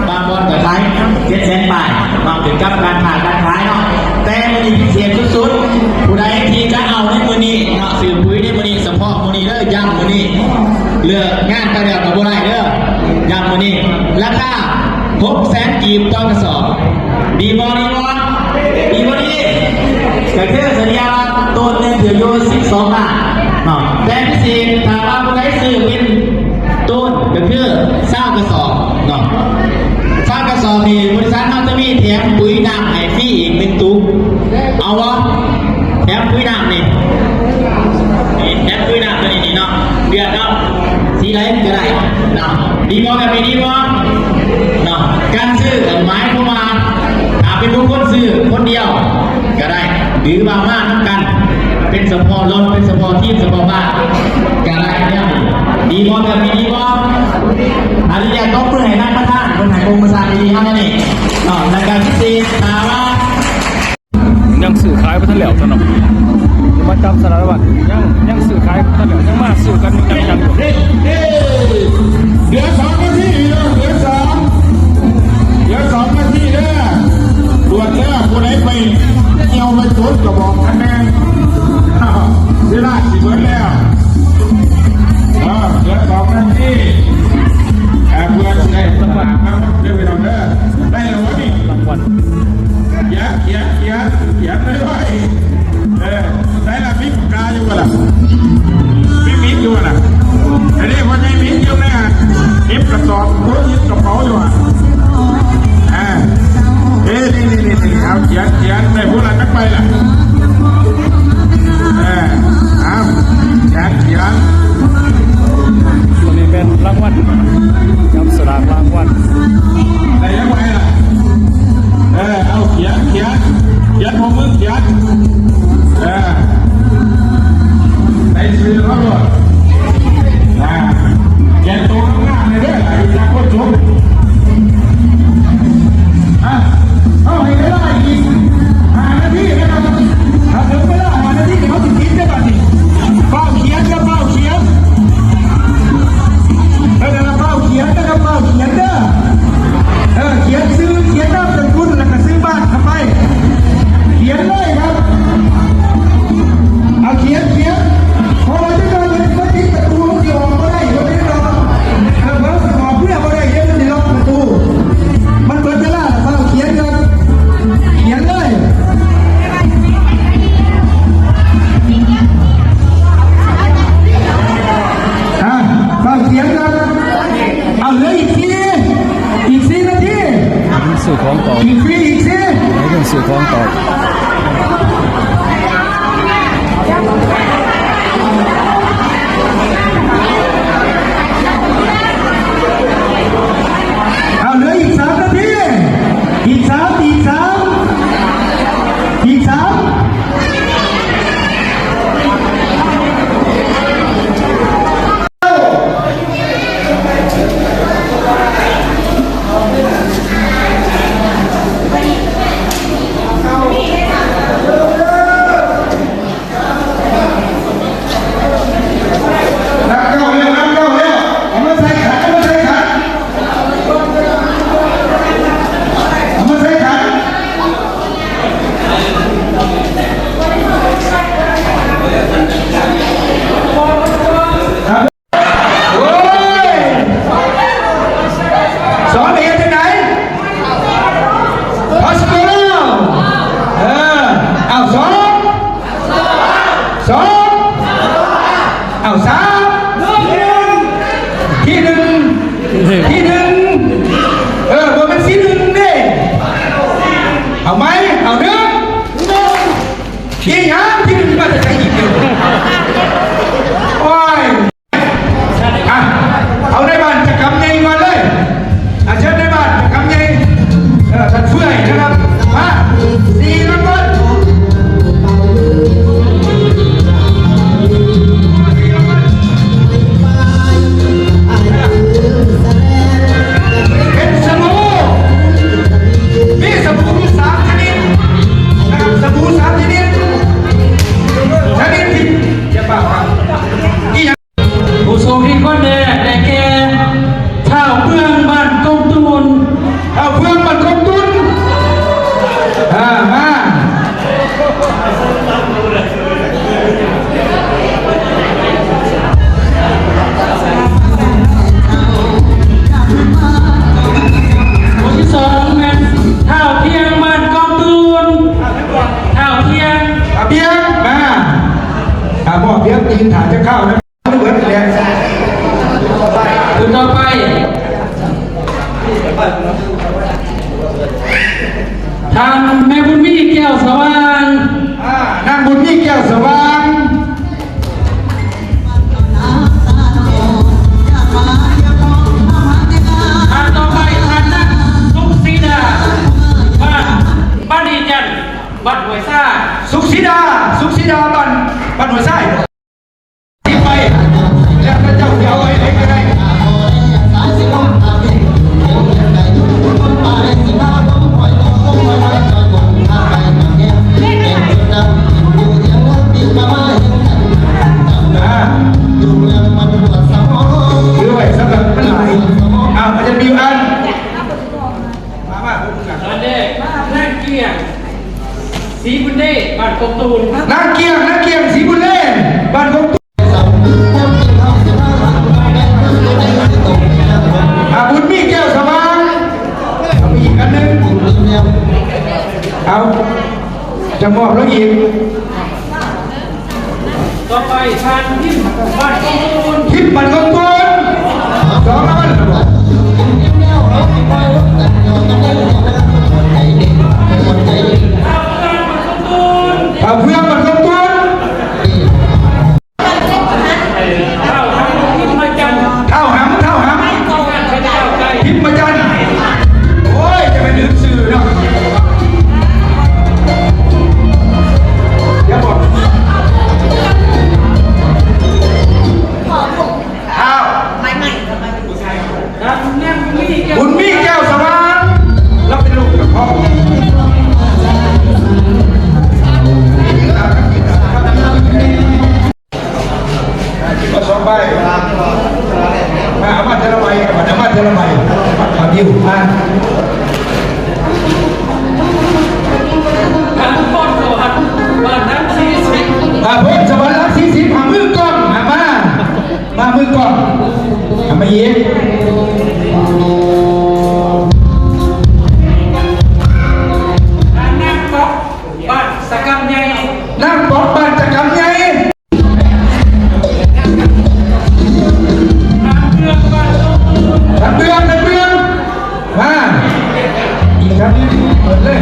ບາງບ່ອນກໍຂາຍເຈັດແສນປາຍເນາະ ຂຶ້ນກັບການຄ້າການຂາຍເນາະ. ແຕ່ມື້ນີ້ພິເສດສຸດໆ ຜູ້ໃດທີ່ຈະເອົາໃນມື້ນີ້ເນາະ ຊື້ປຸຍໃນມື້ນີ້ ສະເພາະມື້ນີ້ເດີ ຢ້ຳມື້ນີ້ ເລີກງານໄປແລ້ວກໍບໍ່ໄດ້ເດີ ຢ້ຳມື້ນີ້ ລາຄາຫົກແສນກີບຕໍ່ກະສອບ. ດີບໍ່? ດີບໍ່? ດີບໍ່? ດີ ກໍຄືສະເລ່ຍໂຕນໜຶ່ງຖືກຢູ່ສິບສອງບາດເນາະ ແຕ່ພິເສດ ຖ້າວ່າຜູ້ໃດຊື້ເປັນ ໂຕນກໍຄືຊາວກະສອບເນາະ ຊາວກະສອບນີ້ ບໍລິສັດເຮົາຈະມີແຖມປຸຍນ້ຳໃຫ້ຟຣີອີກໜຶ່ງຕຸກ ເອົາບໍ່? ແຖມປຸຍນ້ຳນີ້ ນີ້ແຖມປຸຍນ້ຳຕົວນີ້ນີ້ເນາະ ເລືອກເອົາ ສີໃດກໍໄດ້ເນາະ. ດີບໍ່? ແບບນີ້ດີບໍ່? ເນາະ ການຊື້ກໍໝາຍຄວາມວ່າ ຖ້າເປັນບຸກຄົນຊື້ຄົນດຽວກໍໄດ້ ຫຼືວ່າມານຳກັນເປັນ ສະເພາະລົດ ເປັນສະເພາະທີມ ສະເພາະບ້ານ ກະໄດ້ແນວນີ້ ດີບໍ່? ແບບນີ້ດີບໍ່? ອະນຸຍາດຕົບມືໃຫ້ນາຍປະທານ ເພິ່ນໃຫ້ໂຄງການສ້າງດີໆເຮົາແນວນີ້ເນາະ. ແລ້ວກະສິບສີ່ ຖ້າວ່າ ຍັງຊື້ຂາຍບໍ່ທັນແລ້ວຊະເນາະ ມາຈັບສະຫຼາດວັດ ຍັງ ຍັງຊື້ຂາຍບໍ່ທັນແລ້ວ ຍັງມາຊື້ກັນ ຍັງ ຍັງ ເຮີ້ ເຮີ້ ເຫຼືອສອງນາທີເດີ ເຫຼືອສອງ ເຫຼືອສອງນາທີເດີ ດວນເດີ ຜູ້ໃດໄປ ກ່ຽວໄປຕົດກະບອກກັນແດ່ ເວລາຊິເບິດແລ້ວ ເອີ ເຫຼືອສອງນາທີ ເອີ ເພື່ອຊິໄດ້ສະຫຼາກນຳເດີພີ່ນ້ອງເດີ ໄດ້ແລ້ວບໍ່ນີ້ ລາງວັນ ຂຽນ ຂຽນ ຂຽນ ຂຽນໄວ້ ເອີ ໃສລະ ມີປາກກາຢູ່ບໍ່ລະ ມີມີດຢູ່ບໍ່ລະ ອັນນີ້ພໍ່ໃຫຍ່ມີດຢູ່ແມ່ ເກັບກະສອບ ໂອ້ຍ ເກັບກະເປົາຢູ່ຫະ ອ່າ ເອີ ນີ້ໆ ເອົາຂຽນ ຂຽນ ໄດ້ຜູ້ລະຈັກໃບລະ ເອີ ເອົາ ຂຽນ ຂຽນ ໂຕນີ້ແມ່ນລາງວັນ ຈັບສະຫຼາກລາງວັນ ໄດ້ຈັກໃບລະ ເອີ ເອົາຂຽນ ຂຽນ ຂຽນ ພວກມຶງຂຽນ ເອີ ໃສ່ຊື່ເຂົາໂລດ ອ່າ ຂຽນໂຕງາມໆເດີ ຢ່າຄົນຊົມ ອ່າ ເອົາໃຫ້ເວລາອີກຫ້ານາທີນະຄັບ ຖ້າເຖິງເວລາຫ້ານາທີເຮົາຊິປິດເດີບາດນີ້ ຟ້າວຂຽນ ເອີ ຟ້າວຂຽນ ເອີ ນັ້ນລະ ຟ້າວຂຽນນະຄັບ ຟ້າວຂຽນເດີ ເອີ ຂຽນຊື່ ຂຽນນາມສະກຸນ ແລ້ວກະຊື່ບ້ານເຂົ້າໄປ ຂຽນເລີຍຄັບ ເອົາຂຽນ ຂຽນ ເພາະວ່າຈັກໜ່ອຍມັນຕິດປະຕູ ມັນຊິອອກບໍ່ໄດ້ ບໍ່ໄດ້ດອກ ເອີ ເພິ່ນອອກເມືອບໍ່ໄດ້ເດ້ ມັນຊິລັອກປະຕູ ມັນເບິດເວລາແລ້ວ ຟ້າວຂຽນຄັບ ຂຽນເລີຍ ອ່າ ຟັງສຽງກັນ ເອົາ ເຫຼືອອີກສີ່ ອີກສີ່ນາທີ ຊື້ຂອງຕໍ່ ອີກສີ່ ອີກສີ່ ໃຫ້ເພິ່ນຊື້ຂອງຕໍ່ ເອົາ ເຫຼືອອີກສາມນາທີ ອີກສາມ ອີກສາມ ອີກສາມ. ນັບເກົ້າແລ້ວ ນັບເກົ້າແລ້ວ ເອົາມາໃສ່ຂັນ ເອົາມາໃສ່ຂັນ ເອົາມາໃສ່ຂັນ. ໂອ້ຍ ສອນເຮັດຈັ່ງໃດ? ພາສໂກລ ເອີ ເອົາ ສອງ ສອງ ເອົາ ສາມ ທີໜຶ່ງ ທີໜຶ່ງ ເອີ ບໍ່ແມ່ນທີໜຶ່ງເດ້ ເອົາໃໝ່ ເອົາ ໜຶ່ງ ອີຫຍັງ ທີໜຶ່ງ ມາແຕ່ໃສອີກເດ? ໂອ້ຍ ອ່ະ ເອົານາຍບ້ານຈະກຳໃຫຍ່ກ່ອນເລີຍ ອ່ະ ເຊີນນາຍບ້ານຈະກຳໃຫຍ່ ເອີ ທ່ານເຟື່ອຍນະຄັບ ມາ ສີ່ລາງວັນ ສີ່ລາງວັນ ເປັນສະບູ ມີສະບູຢູ່ສາມຊະນິດນະຄັບ ສະບູສາມຊະນິດ ຊະນິດທີ່ ຢ່າປາກ ອີຫຍັງ ຜູ້ໂຊກດີຄົນແລກໄດ້ແກ່ ທ້າວເຟືອງ ບ້ານກົກຕູນ ທ້າວເຟືອງ ບ້ານກົກຕູນ ອ່າ ມາ ຄົນທີສອງແມ່ນ ທ້າວພຽງ ບ້ານກົກຕູນ ທ້າວພຽງ ທ້າວພຽງ ມາ ຖ້າບໍ່ພຽງ ຢືນຖ້າຈັກຄາວນະ. ເບິດແລ້ວ ຜູ້ຕໍ່ໄປ ທ່ານແມ່ບຸນມີ ແກ້ວສະຫວ່າງ ອ່າ ນາງບຸນມີ ແກ້ວສະຫວ່າງ ທ່ານຕໍ່ໄປ ທ່ານນາງສຸກສີດາ ບ້ານ ບ້ານດີຈັນ ວັດຫ້ວຍຊາ ສຸກສີດາ ສຸກສີດາ ບ້ານ ບ້ານ ມາ ມາ ອັນແລກ ນາງກ້ຽງ ສີບຸນເດ ບ້ານກົກຕູນ. ນາງກ້ຽງ ນາງກ້ຽງ ສີບຸນເດ ບ້ານກົກຕູນ. ອາ ບຸນມີ ແກ້ວສະຫວ່າງ ເອົາໄປອີກອັນໜຶ່ງ ເອົາ ຈະມອບລາວອີກ. ຕໍ່ໄປທ່ານ ພິມ ບ້ານກົກຕູນ. ພິມ ບ້ານກົກຕູນ ສອງລາງວັນ. ທ້າວເຟືອງ ບ້ານກົກຕູນ. ທ້າວຫຳ ທິມມະຈັນ. ທ້າວຫຳ ທ້າວຫຳ ທິມມະຈັນ. ໂອ້ຍ ຈະໄປລືມຊື່ເນາະ. ດຽວບອກ ອ້າວ ບຸນມີ ແກ້ວສະຫວ່າງ ລາວເປັນລູກເຈົ້າຂອງ ມາ ເອົາມາເທື່ອລະໃບ ເອົາມາເທື່ອລະໃບ ມາ ມາ ອ່າ ໂພນສະຫວັນ ຫຼັກສີ່ສິບ ອ່າ ໂພນສະຫວັນ ຫຼັກສີ່ສິບ ອ່າ ມືກ້ອງ ອ່າ ມາ ມາ ມືກ້ອງ ອ່າ ມາອີກ. ນາງປອກ ບ້ານຕະກຳໃຫຍ່. ນາງປອກ ບ້ານຕະກຳໃຫຍ່. ທ່ານເບືອງ ທ່ານເບືອງ ມາ ອີກຄັນ ເປີດເລີຍ.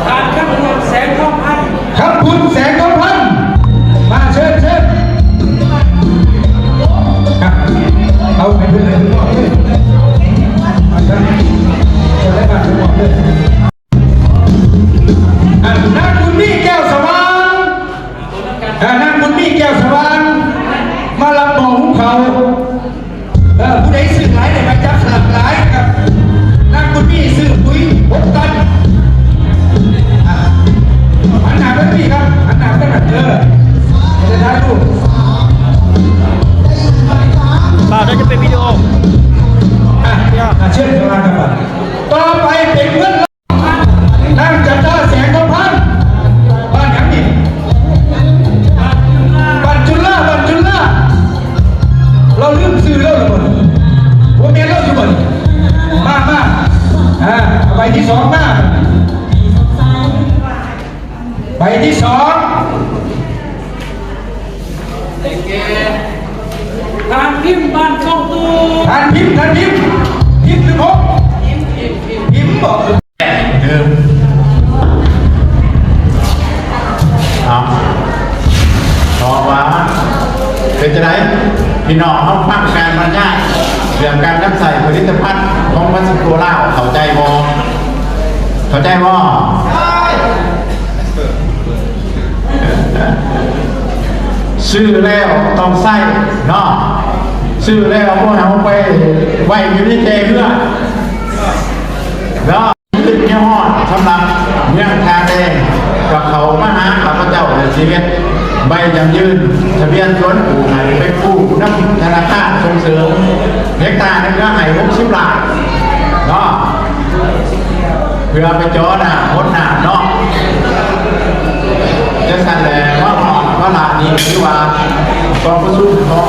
ທ່ານຄຳພຸນ ແສງທອງພັນ. ຄຳພຸນ ແສງທອງພັນ ມາ ເຊີນ ເຊີນ. ເອົາໃຫ້ເພິ່ນເລີຍ ເພິ່ນມອບເລີຍ ເຊີນເລີຍ ມາເຊີນມອບເລີຍ. ອັນ ນາງບຸນມີ ແກ້ວສະຫວ່າງ ເອີ ນາງບຸນມີ ແກ້ວສະຫວ່າງ ມາຮັບໝໍ້ຫຸງເຂົ້າ. ເອີ ຜູ້ໃດຊື້ຫຼາຍໄດ້ໃບຈັບສະຫຼາກຫຼາຍນະຄັບ. ນາງບຸນມີຊື້ປຸຍຫົກຕັນ. ອ່າ ຫັນໜ້າໄປພີ້ຄັບ ຫັນໜ້າໄປທາງນັ້ນ ເອີ ຈະໄດ້ຖ່າຍຮູບ. ບ່າວ ເດີ ຈະເປັນວິດີໂອ. ອ່າ ເຊີນເຂົ້າມາຄັບ. ຕໍ່ໄປເປັນເງິນ ນາງຈັນດາ ແສງທອງພັນ ບ້ານຫຍັງນີ້? ບ້ານຈຸລາ ບ້ານຈຸລາ. ລາວລືມຊື່ລາວແລ້ວບໍ່? ບໍ່ແມ່ນລາວຢູ່ບໍ່ນີ້? ມາ ມາ ອ່າ ໃບທີສອງມາ ໃບທີສອງ. ໄດ້ແກ່ ທ່ານພິມ ບ້ານກອງຕູນ. ທ່ານພິມ ທ່ານພິມ ພິມຫຼື ພິມ? ພິມ ພິມ ພິມບໍ? ເດີມ ເອົາ ເພາະວ່າ ເປັນຈັ່ງໃດ ພີ່ນ້ອງເຮົາຟັງການບັນຍາຍເລື່ອງການນຳໃຊ້ຜະລິດຕະພັນຂອງມາຊິໂກລາວ ເຂົ້າໃຈບໍ່? ເຂົ້າໃຈບໍ່? ຊື້ແລ້ວຕ້ອງໃຊ້ເນາະ ຊື້ແລ້ວບໍ່ໃຫ້ເອົາໄປໄວ້ຢູ່ໃນແຈເຮືອນເນາະ. ຄິດຮອດສຳລັບເມືອງທ່າແດງ ກໍເຂົ້າມາຫາຂ້າພະເຈົ້າ ແລະ ຊິເຮັດໃບຢັ້ງຢືນທະບຽນສວນປູກໃຫ້ ໄປກູ້ນຳທະນາຄານສົ່ງເສີມ ເຮັກຕາໜຶ່ງກໍໃຫ້ຫົກສິບລ້ານເນາະ ເພື່ອໄປເຈາະນ້ຳຫົດນ້ຳເນາະ. ຈັ່ງຊັ້ນແຫຼະ ມາຮອດວາລະນີ້ ຖືວ່າກອງປະຊຸມຂອງ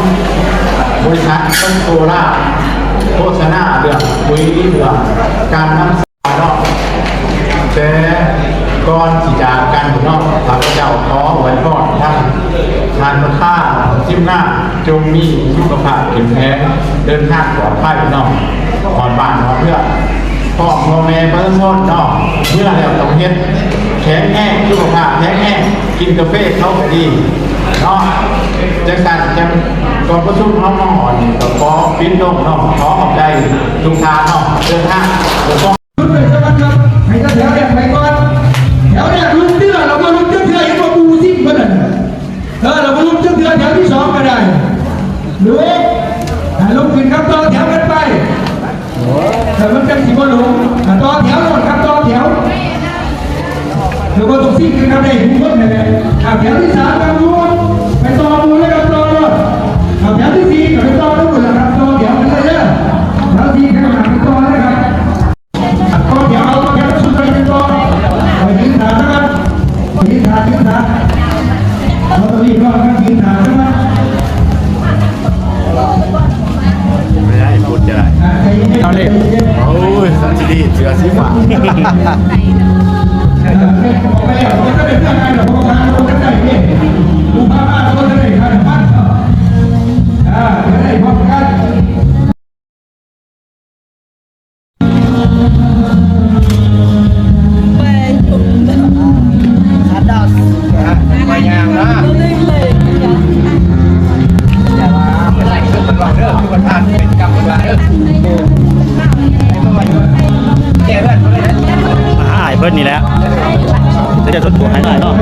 ບໍລິສັດ ໂກລາ ໂຄສະນາເລື່ອງປຸຍ ເລື່ອງການນຳ ເນາະ. ແຕ່ກ່ອນຊິຈາກກັນເນາະ ຂ້າພະເຈົ້າຂໍອວຍພອນທັງທ່ານປະທານ ທີມງານ ຈົ່ງມີສຸຂະພາບເຂັ້ມແຂງ ເດີນທາງປອດໄພເນາະ ຮອດບ້ານຮອດເຮືອນ ພ້ອມພໍ່ແມ່ປະຊາຊົນເນາະ. ເມືອແລ້ວຕ້ອງເຮັດແຂງແຮງ ສຸຂະພາບແຂງແຮງ ກິນກາເຟເຂົ້າກໍດີເນາະ. ຈັ່ງຊັ້ນ ຈັ່ງກອງປະຊຸມເຮົາມາຮອດນີ້ ກໍຂໍປິດລົງເນາະ. ຂໍຂອບໃຈທຸກທ່ານເນາະ ເດີນທາງ ໃຫ້ແຖວແລກໄປກ່ອນ ແຖວແລກລຸກເທື່ອ ແລ້ວບໍ່ລຸກຈັກເທື່ອ ເຫັນບໍ່ ປູຊິງເພິ່ນນັ້ນ ເອີ ແລ້ວບໍ່ລຸກຈັກເທື່ອ ແຖວທີສອງກໍໄດ້ ລຸກ ອ່າ ລຸກຂຶ້ນກັບຕໍ່ແຖວກັນໄປ ແລ້ວມັນຈັ່ງຊິບໍ່ຫຼົງ ອ່າ ຕໍ່ແຖວໂລດຄັບ ຕໍ່ແຖວ ແລ້ວບໍ່ຕ້ອງຊິງກັນຄັບ ໄດ້ທຸກຄົນນັ້ນແຫຼະ ອ່າ ແຖວທີສາມກັບໝູ່ ໄປຕໍ່ໝູ່ແລ້ວກັບຕໍ່ໂລ ສີຟ້າ ອ້າຍເພິ່ນນີ້ແຫຼະ ຈະຈົດຕົວໃຫ້ໜ້ອຍເນາະ.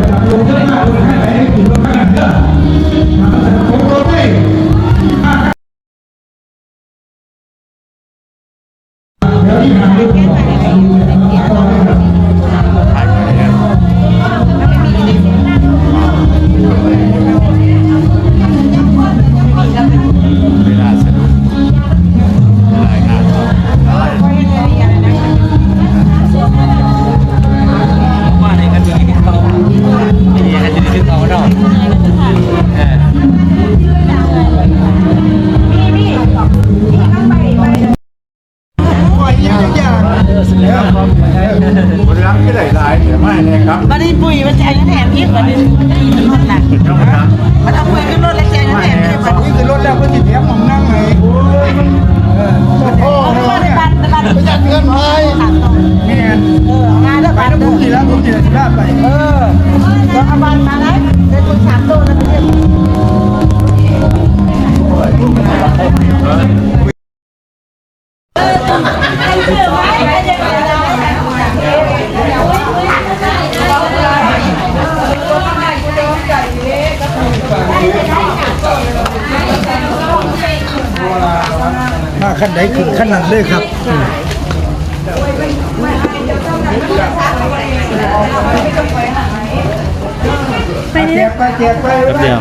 ບໍ່ໄດ້ຫຼາຍ ແຕ່ມາແນ່ຄັບ. ບັດນີ້ປຸ້ຍມັນຊິເອົາຫຍັງແຖມອີກ ບັດນີ້ມັນຂຶ້ນລົດນະ ມັນເອົາປຸ້ຍຂຶ້ນລົດແລ້ວຊິເອົາຫຍັງແຖມອີກ ບັດນີ້ຂຶ້ນລົດແລ້ວເພິ່ນຊິແຖມຫ້ອງນັ່ງໃຫ້. ໂອ້ຍ ເອີ ບໍ່ພໍເນາະ ປະຢັດເງິນໄປ. ແມ່ນ ເອີ ເອົາມາເດີ ໄປນຳຜົມນີ້ລະ ຜົມນີ້ລະຊິພາໄປ. ເອີ ເອົາບ້ານມາໄດ້ ໄດ້ປຸ້ຍສາມໂຕແລ້ວ ໄປເຮັດ. ມາຄັນໃດຂຶ້ນຄັນນັ້ນເລີຍຄັບ. ໄປເດີ ແຈກໄປ ແຈກໄປ ແປັບດຽວ.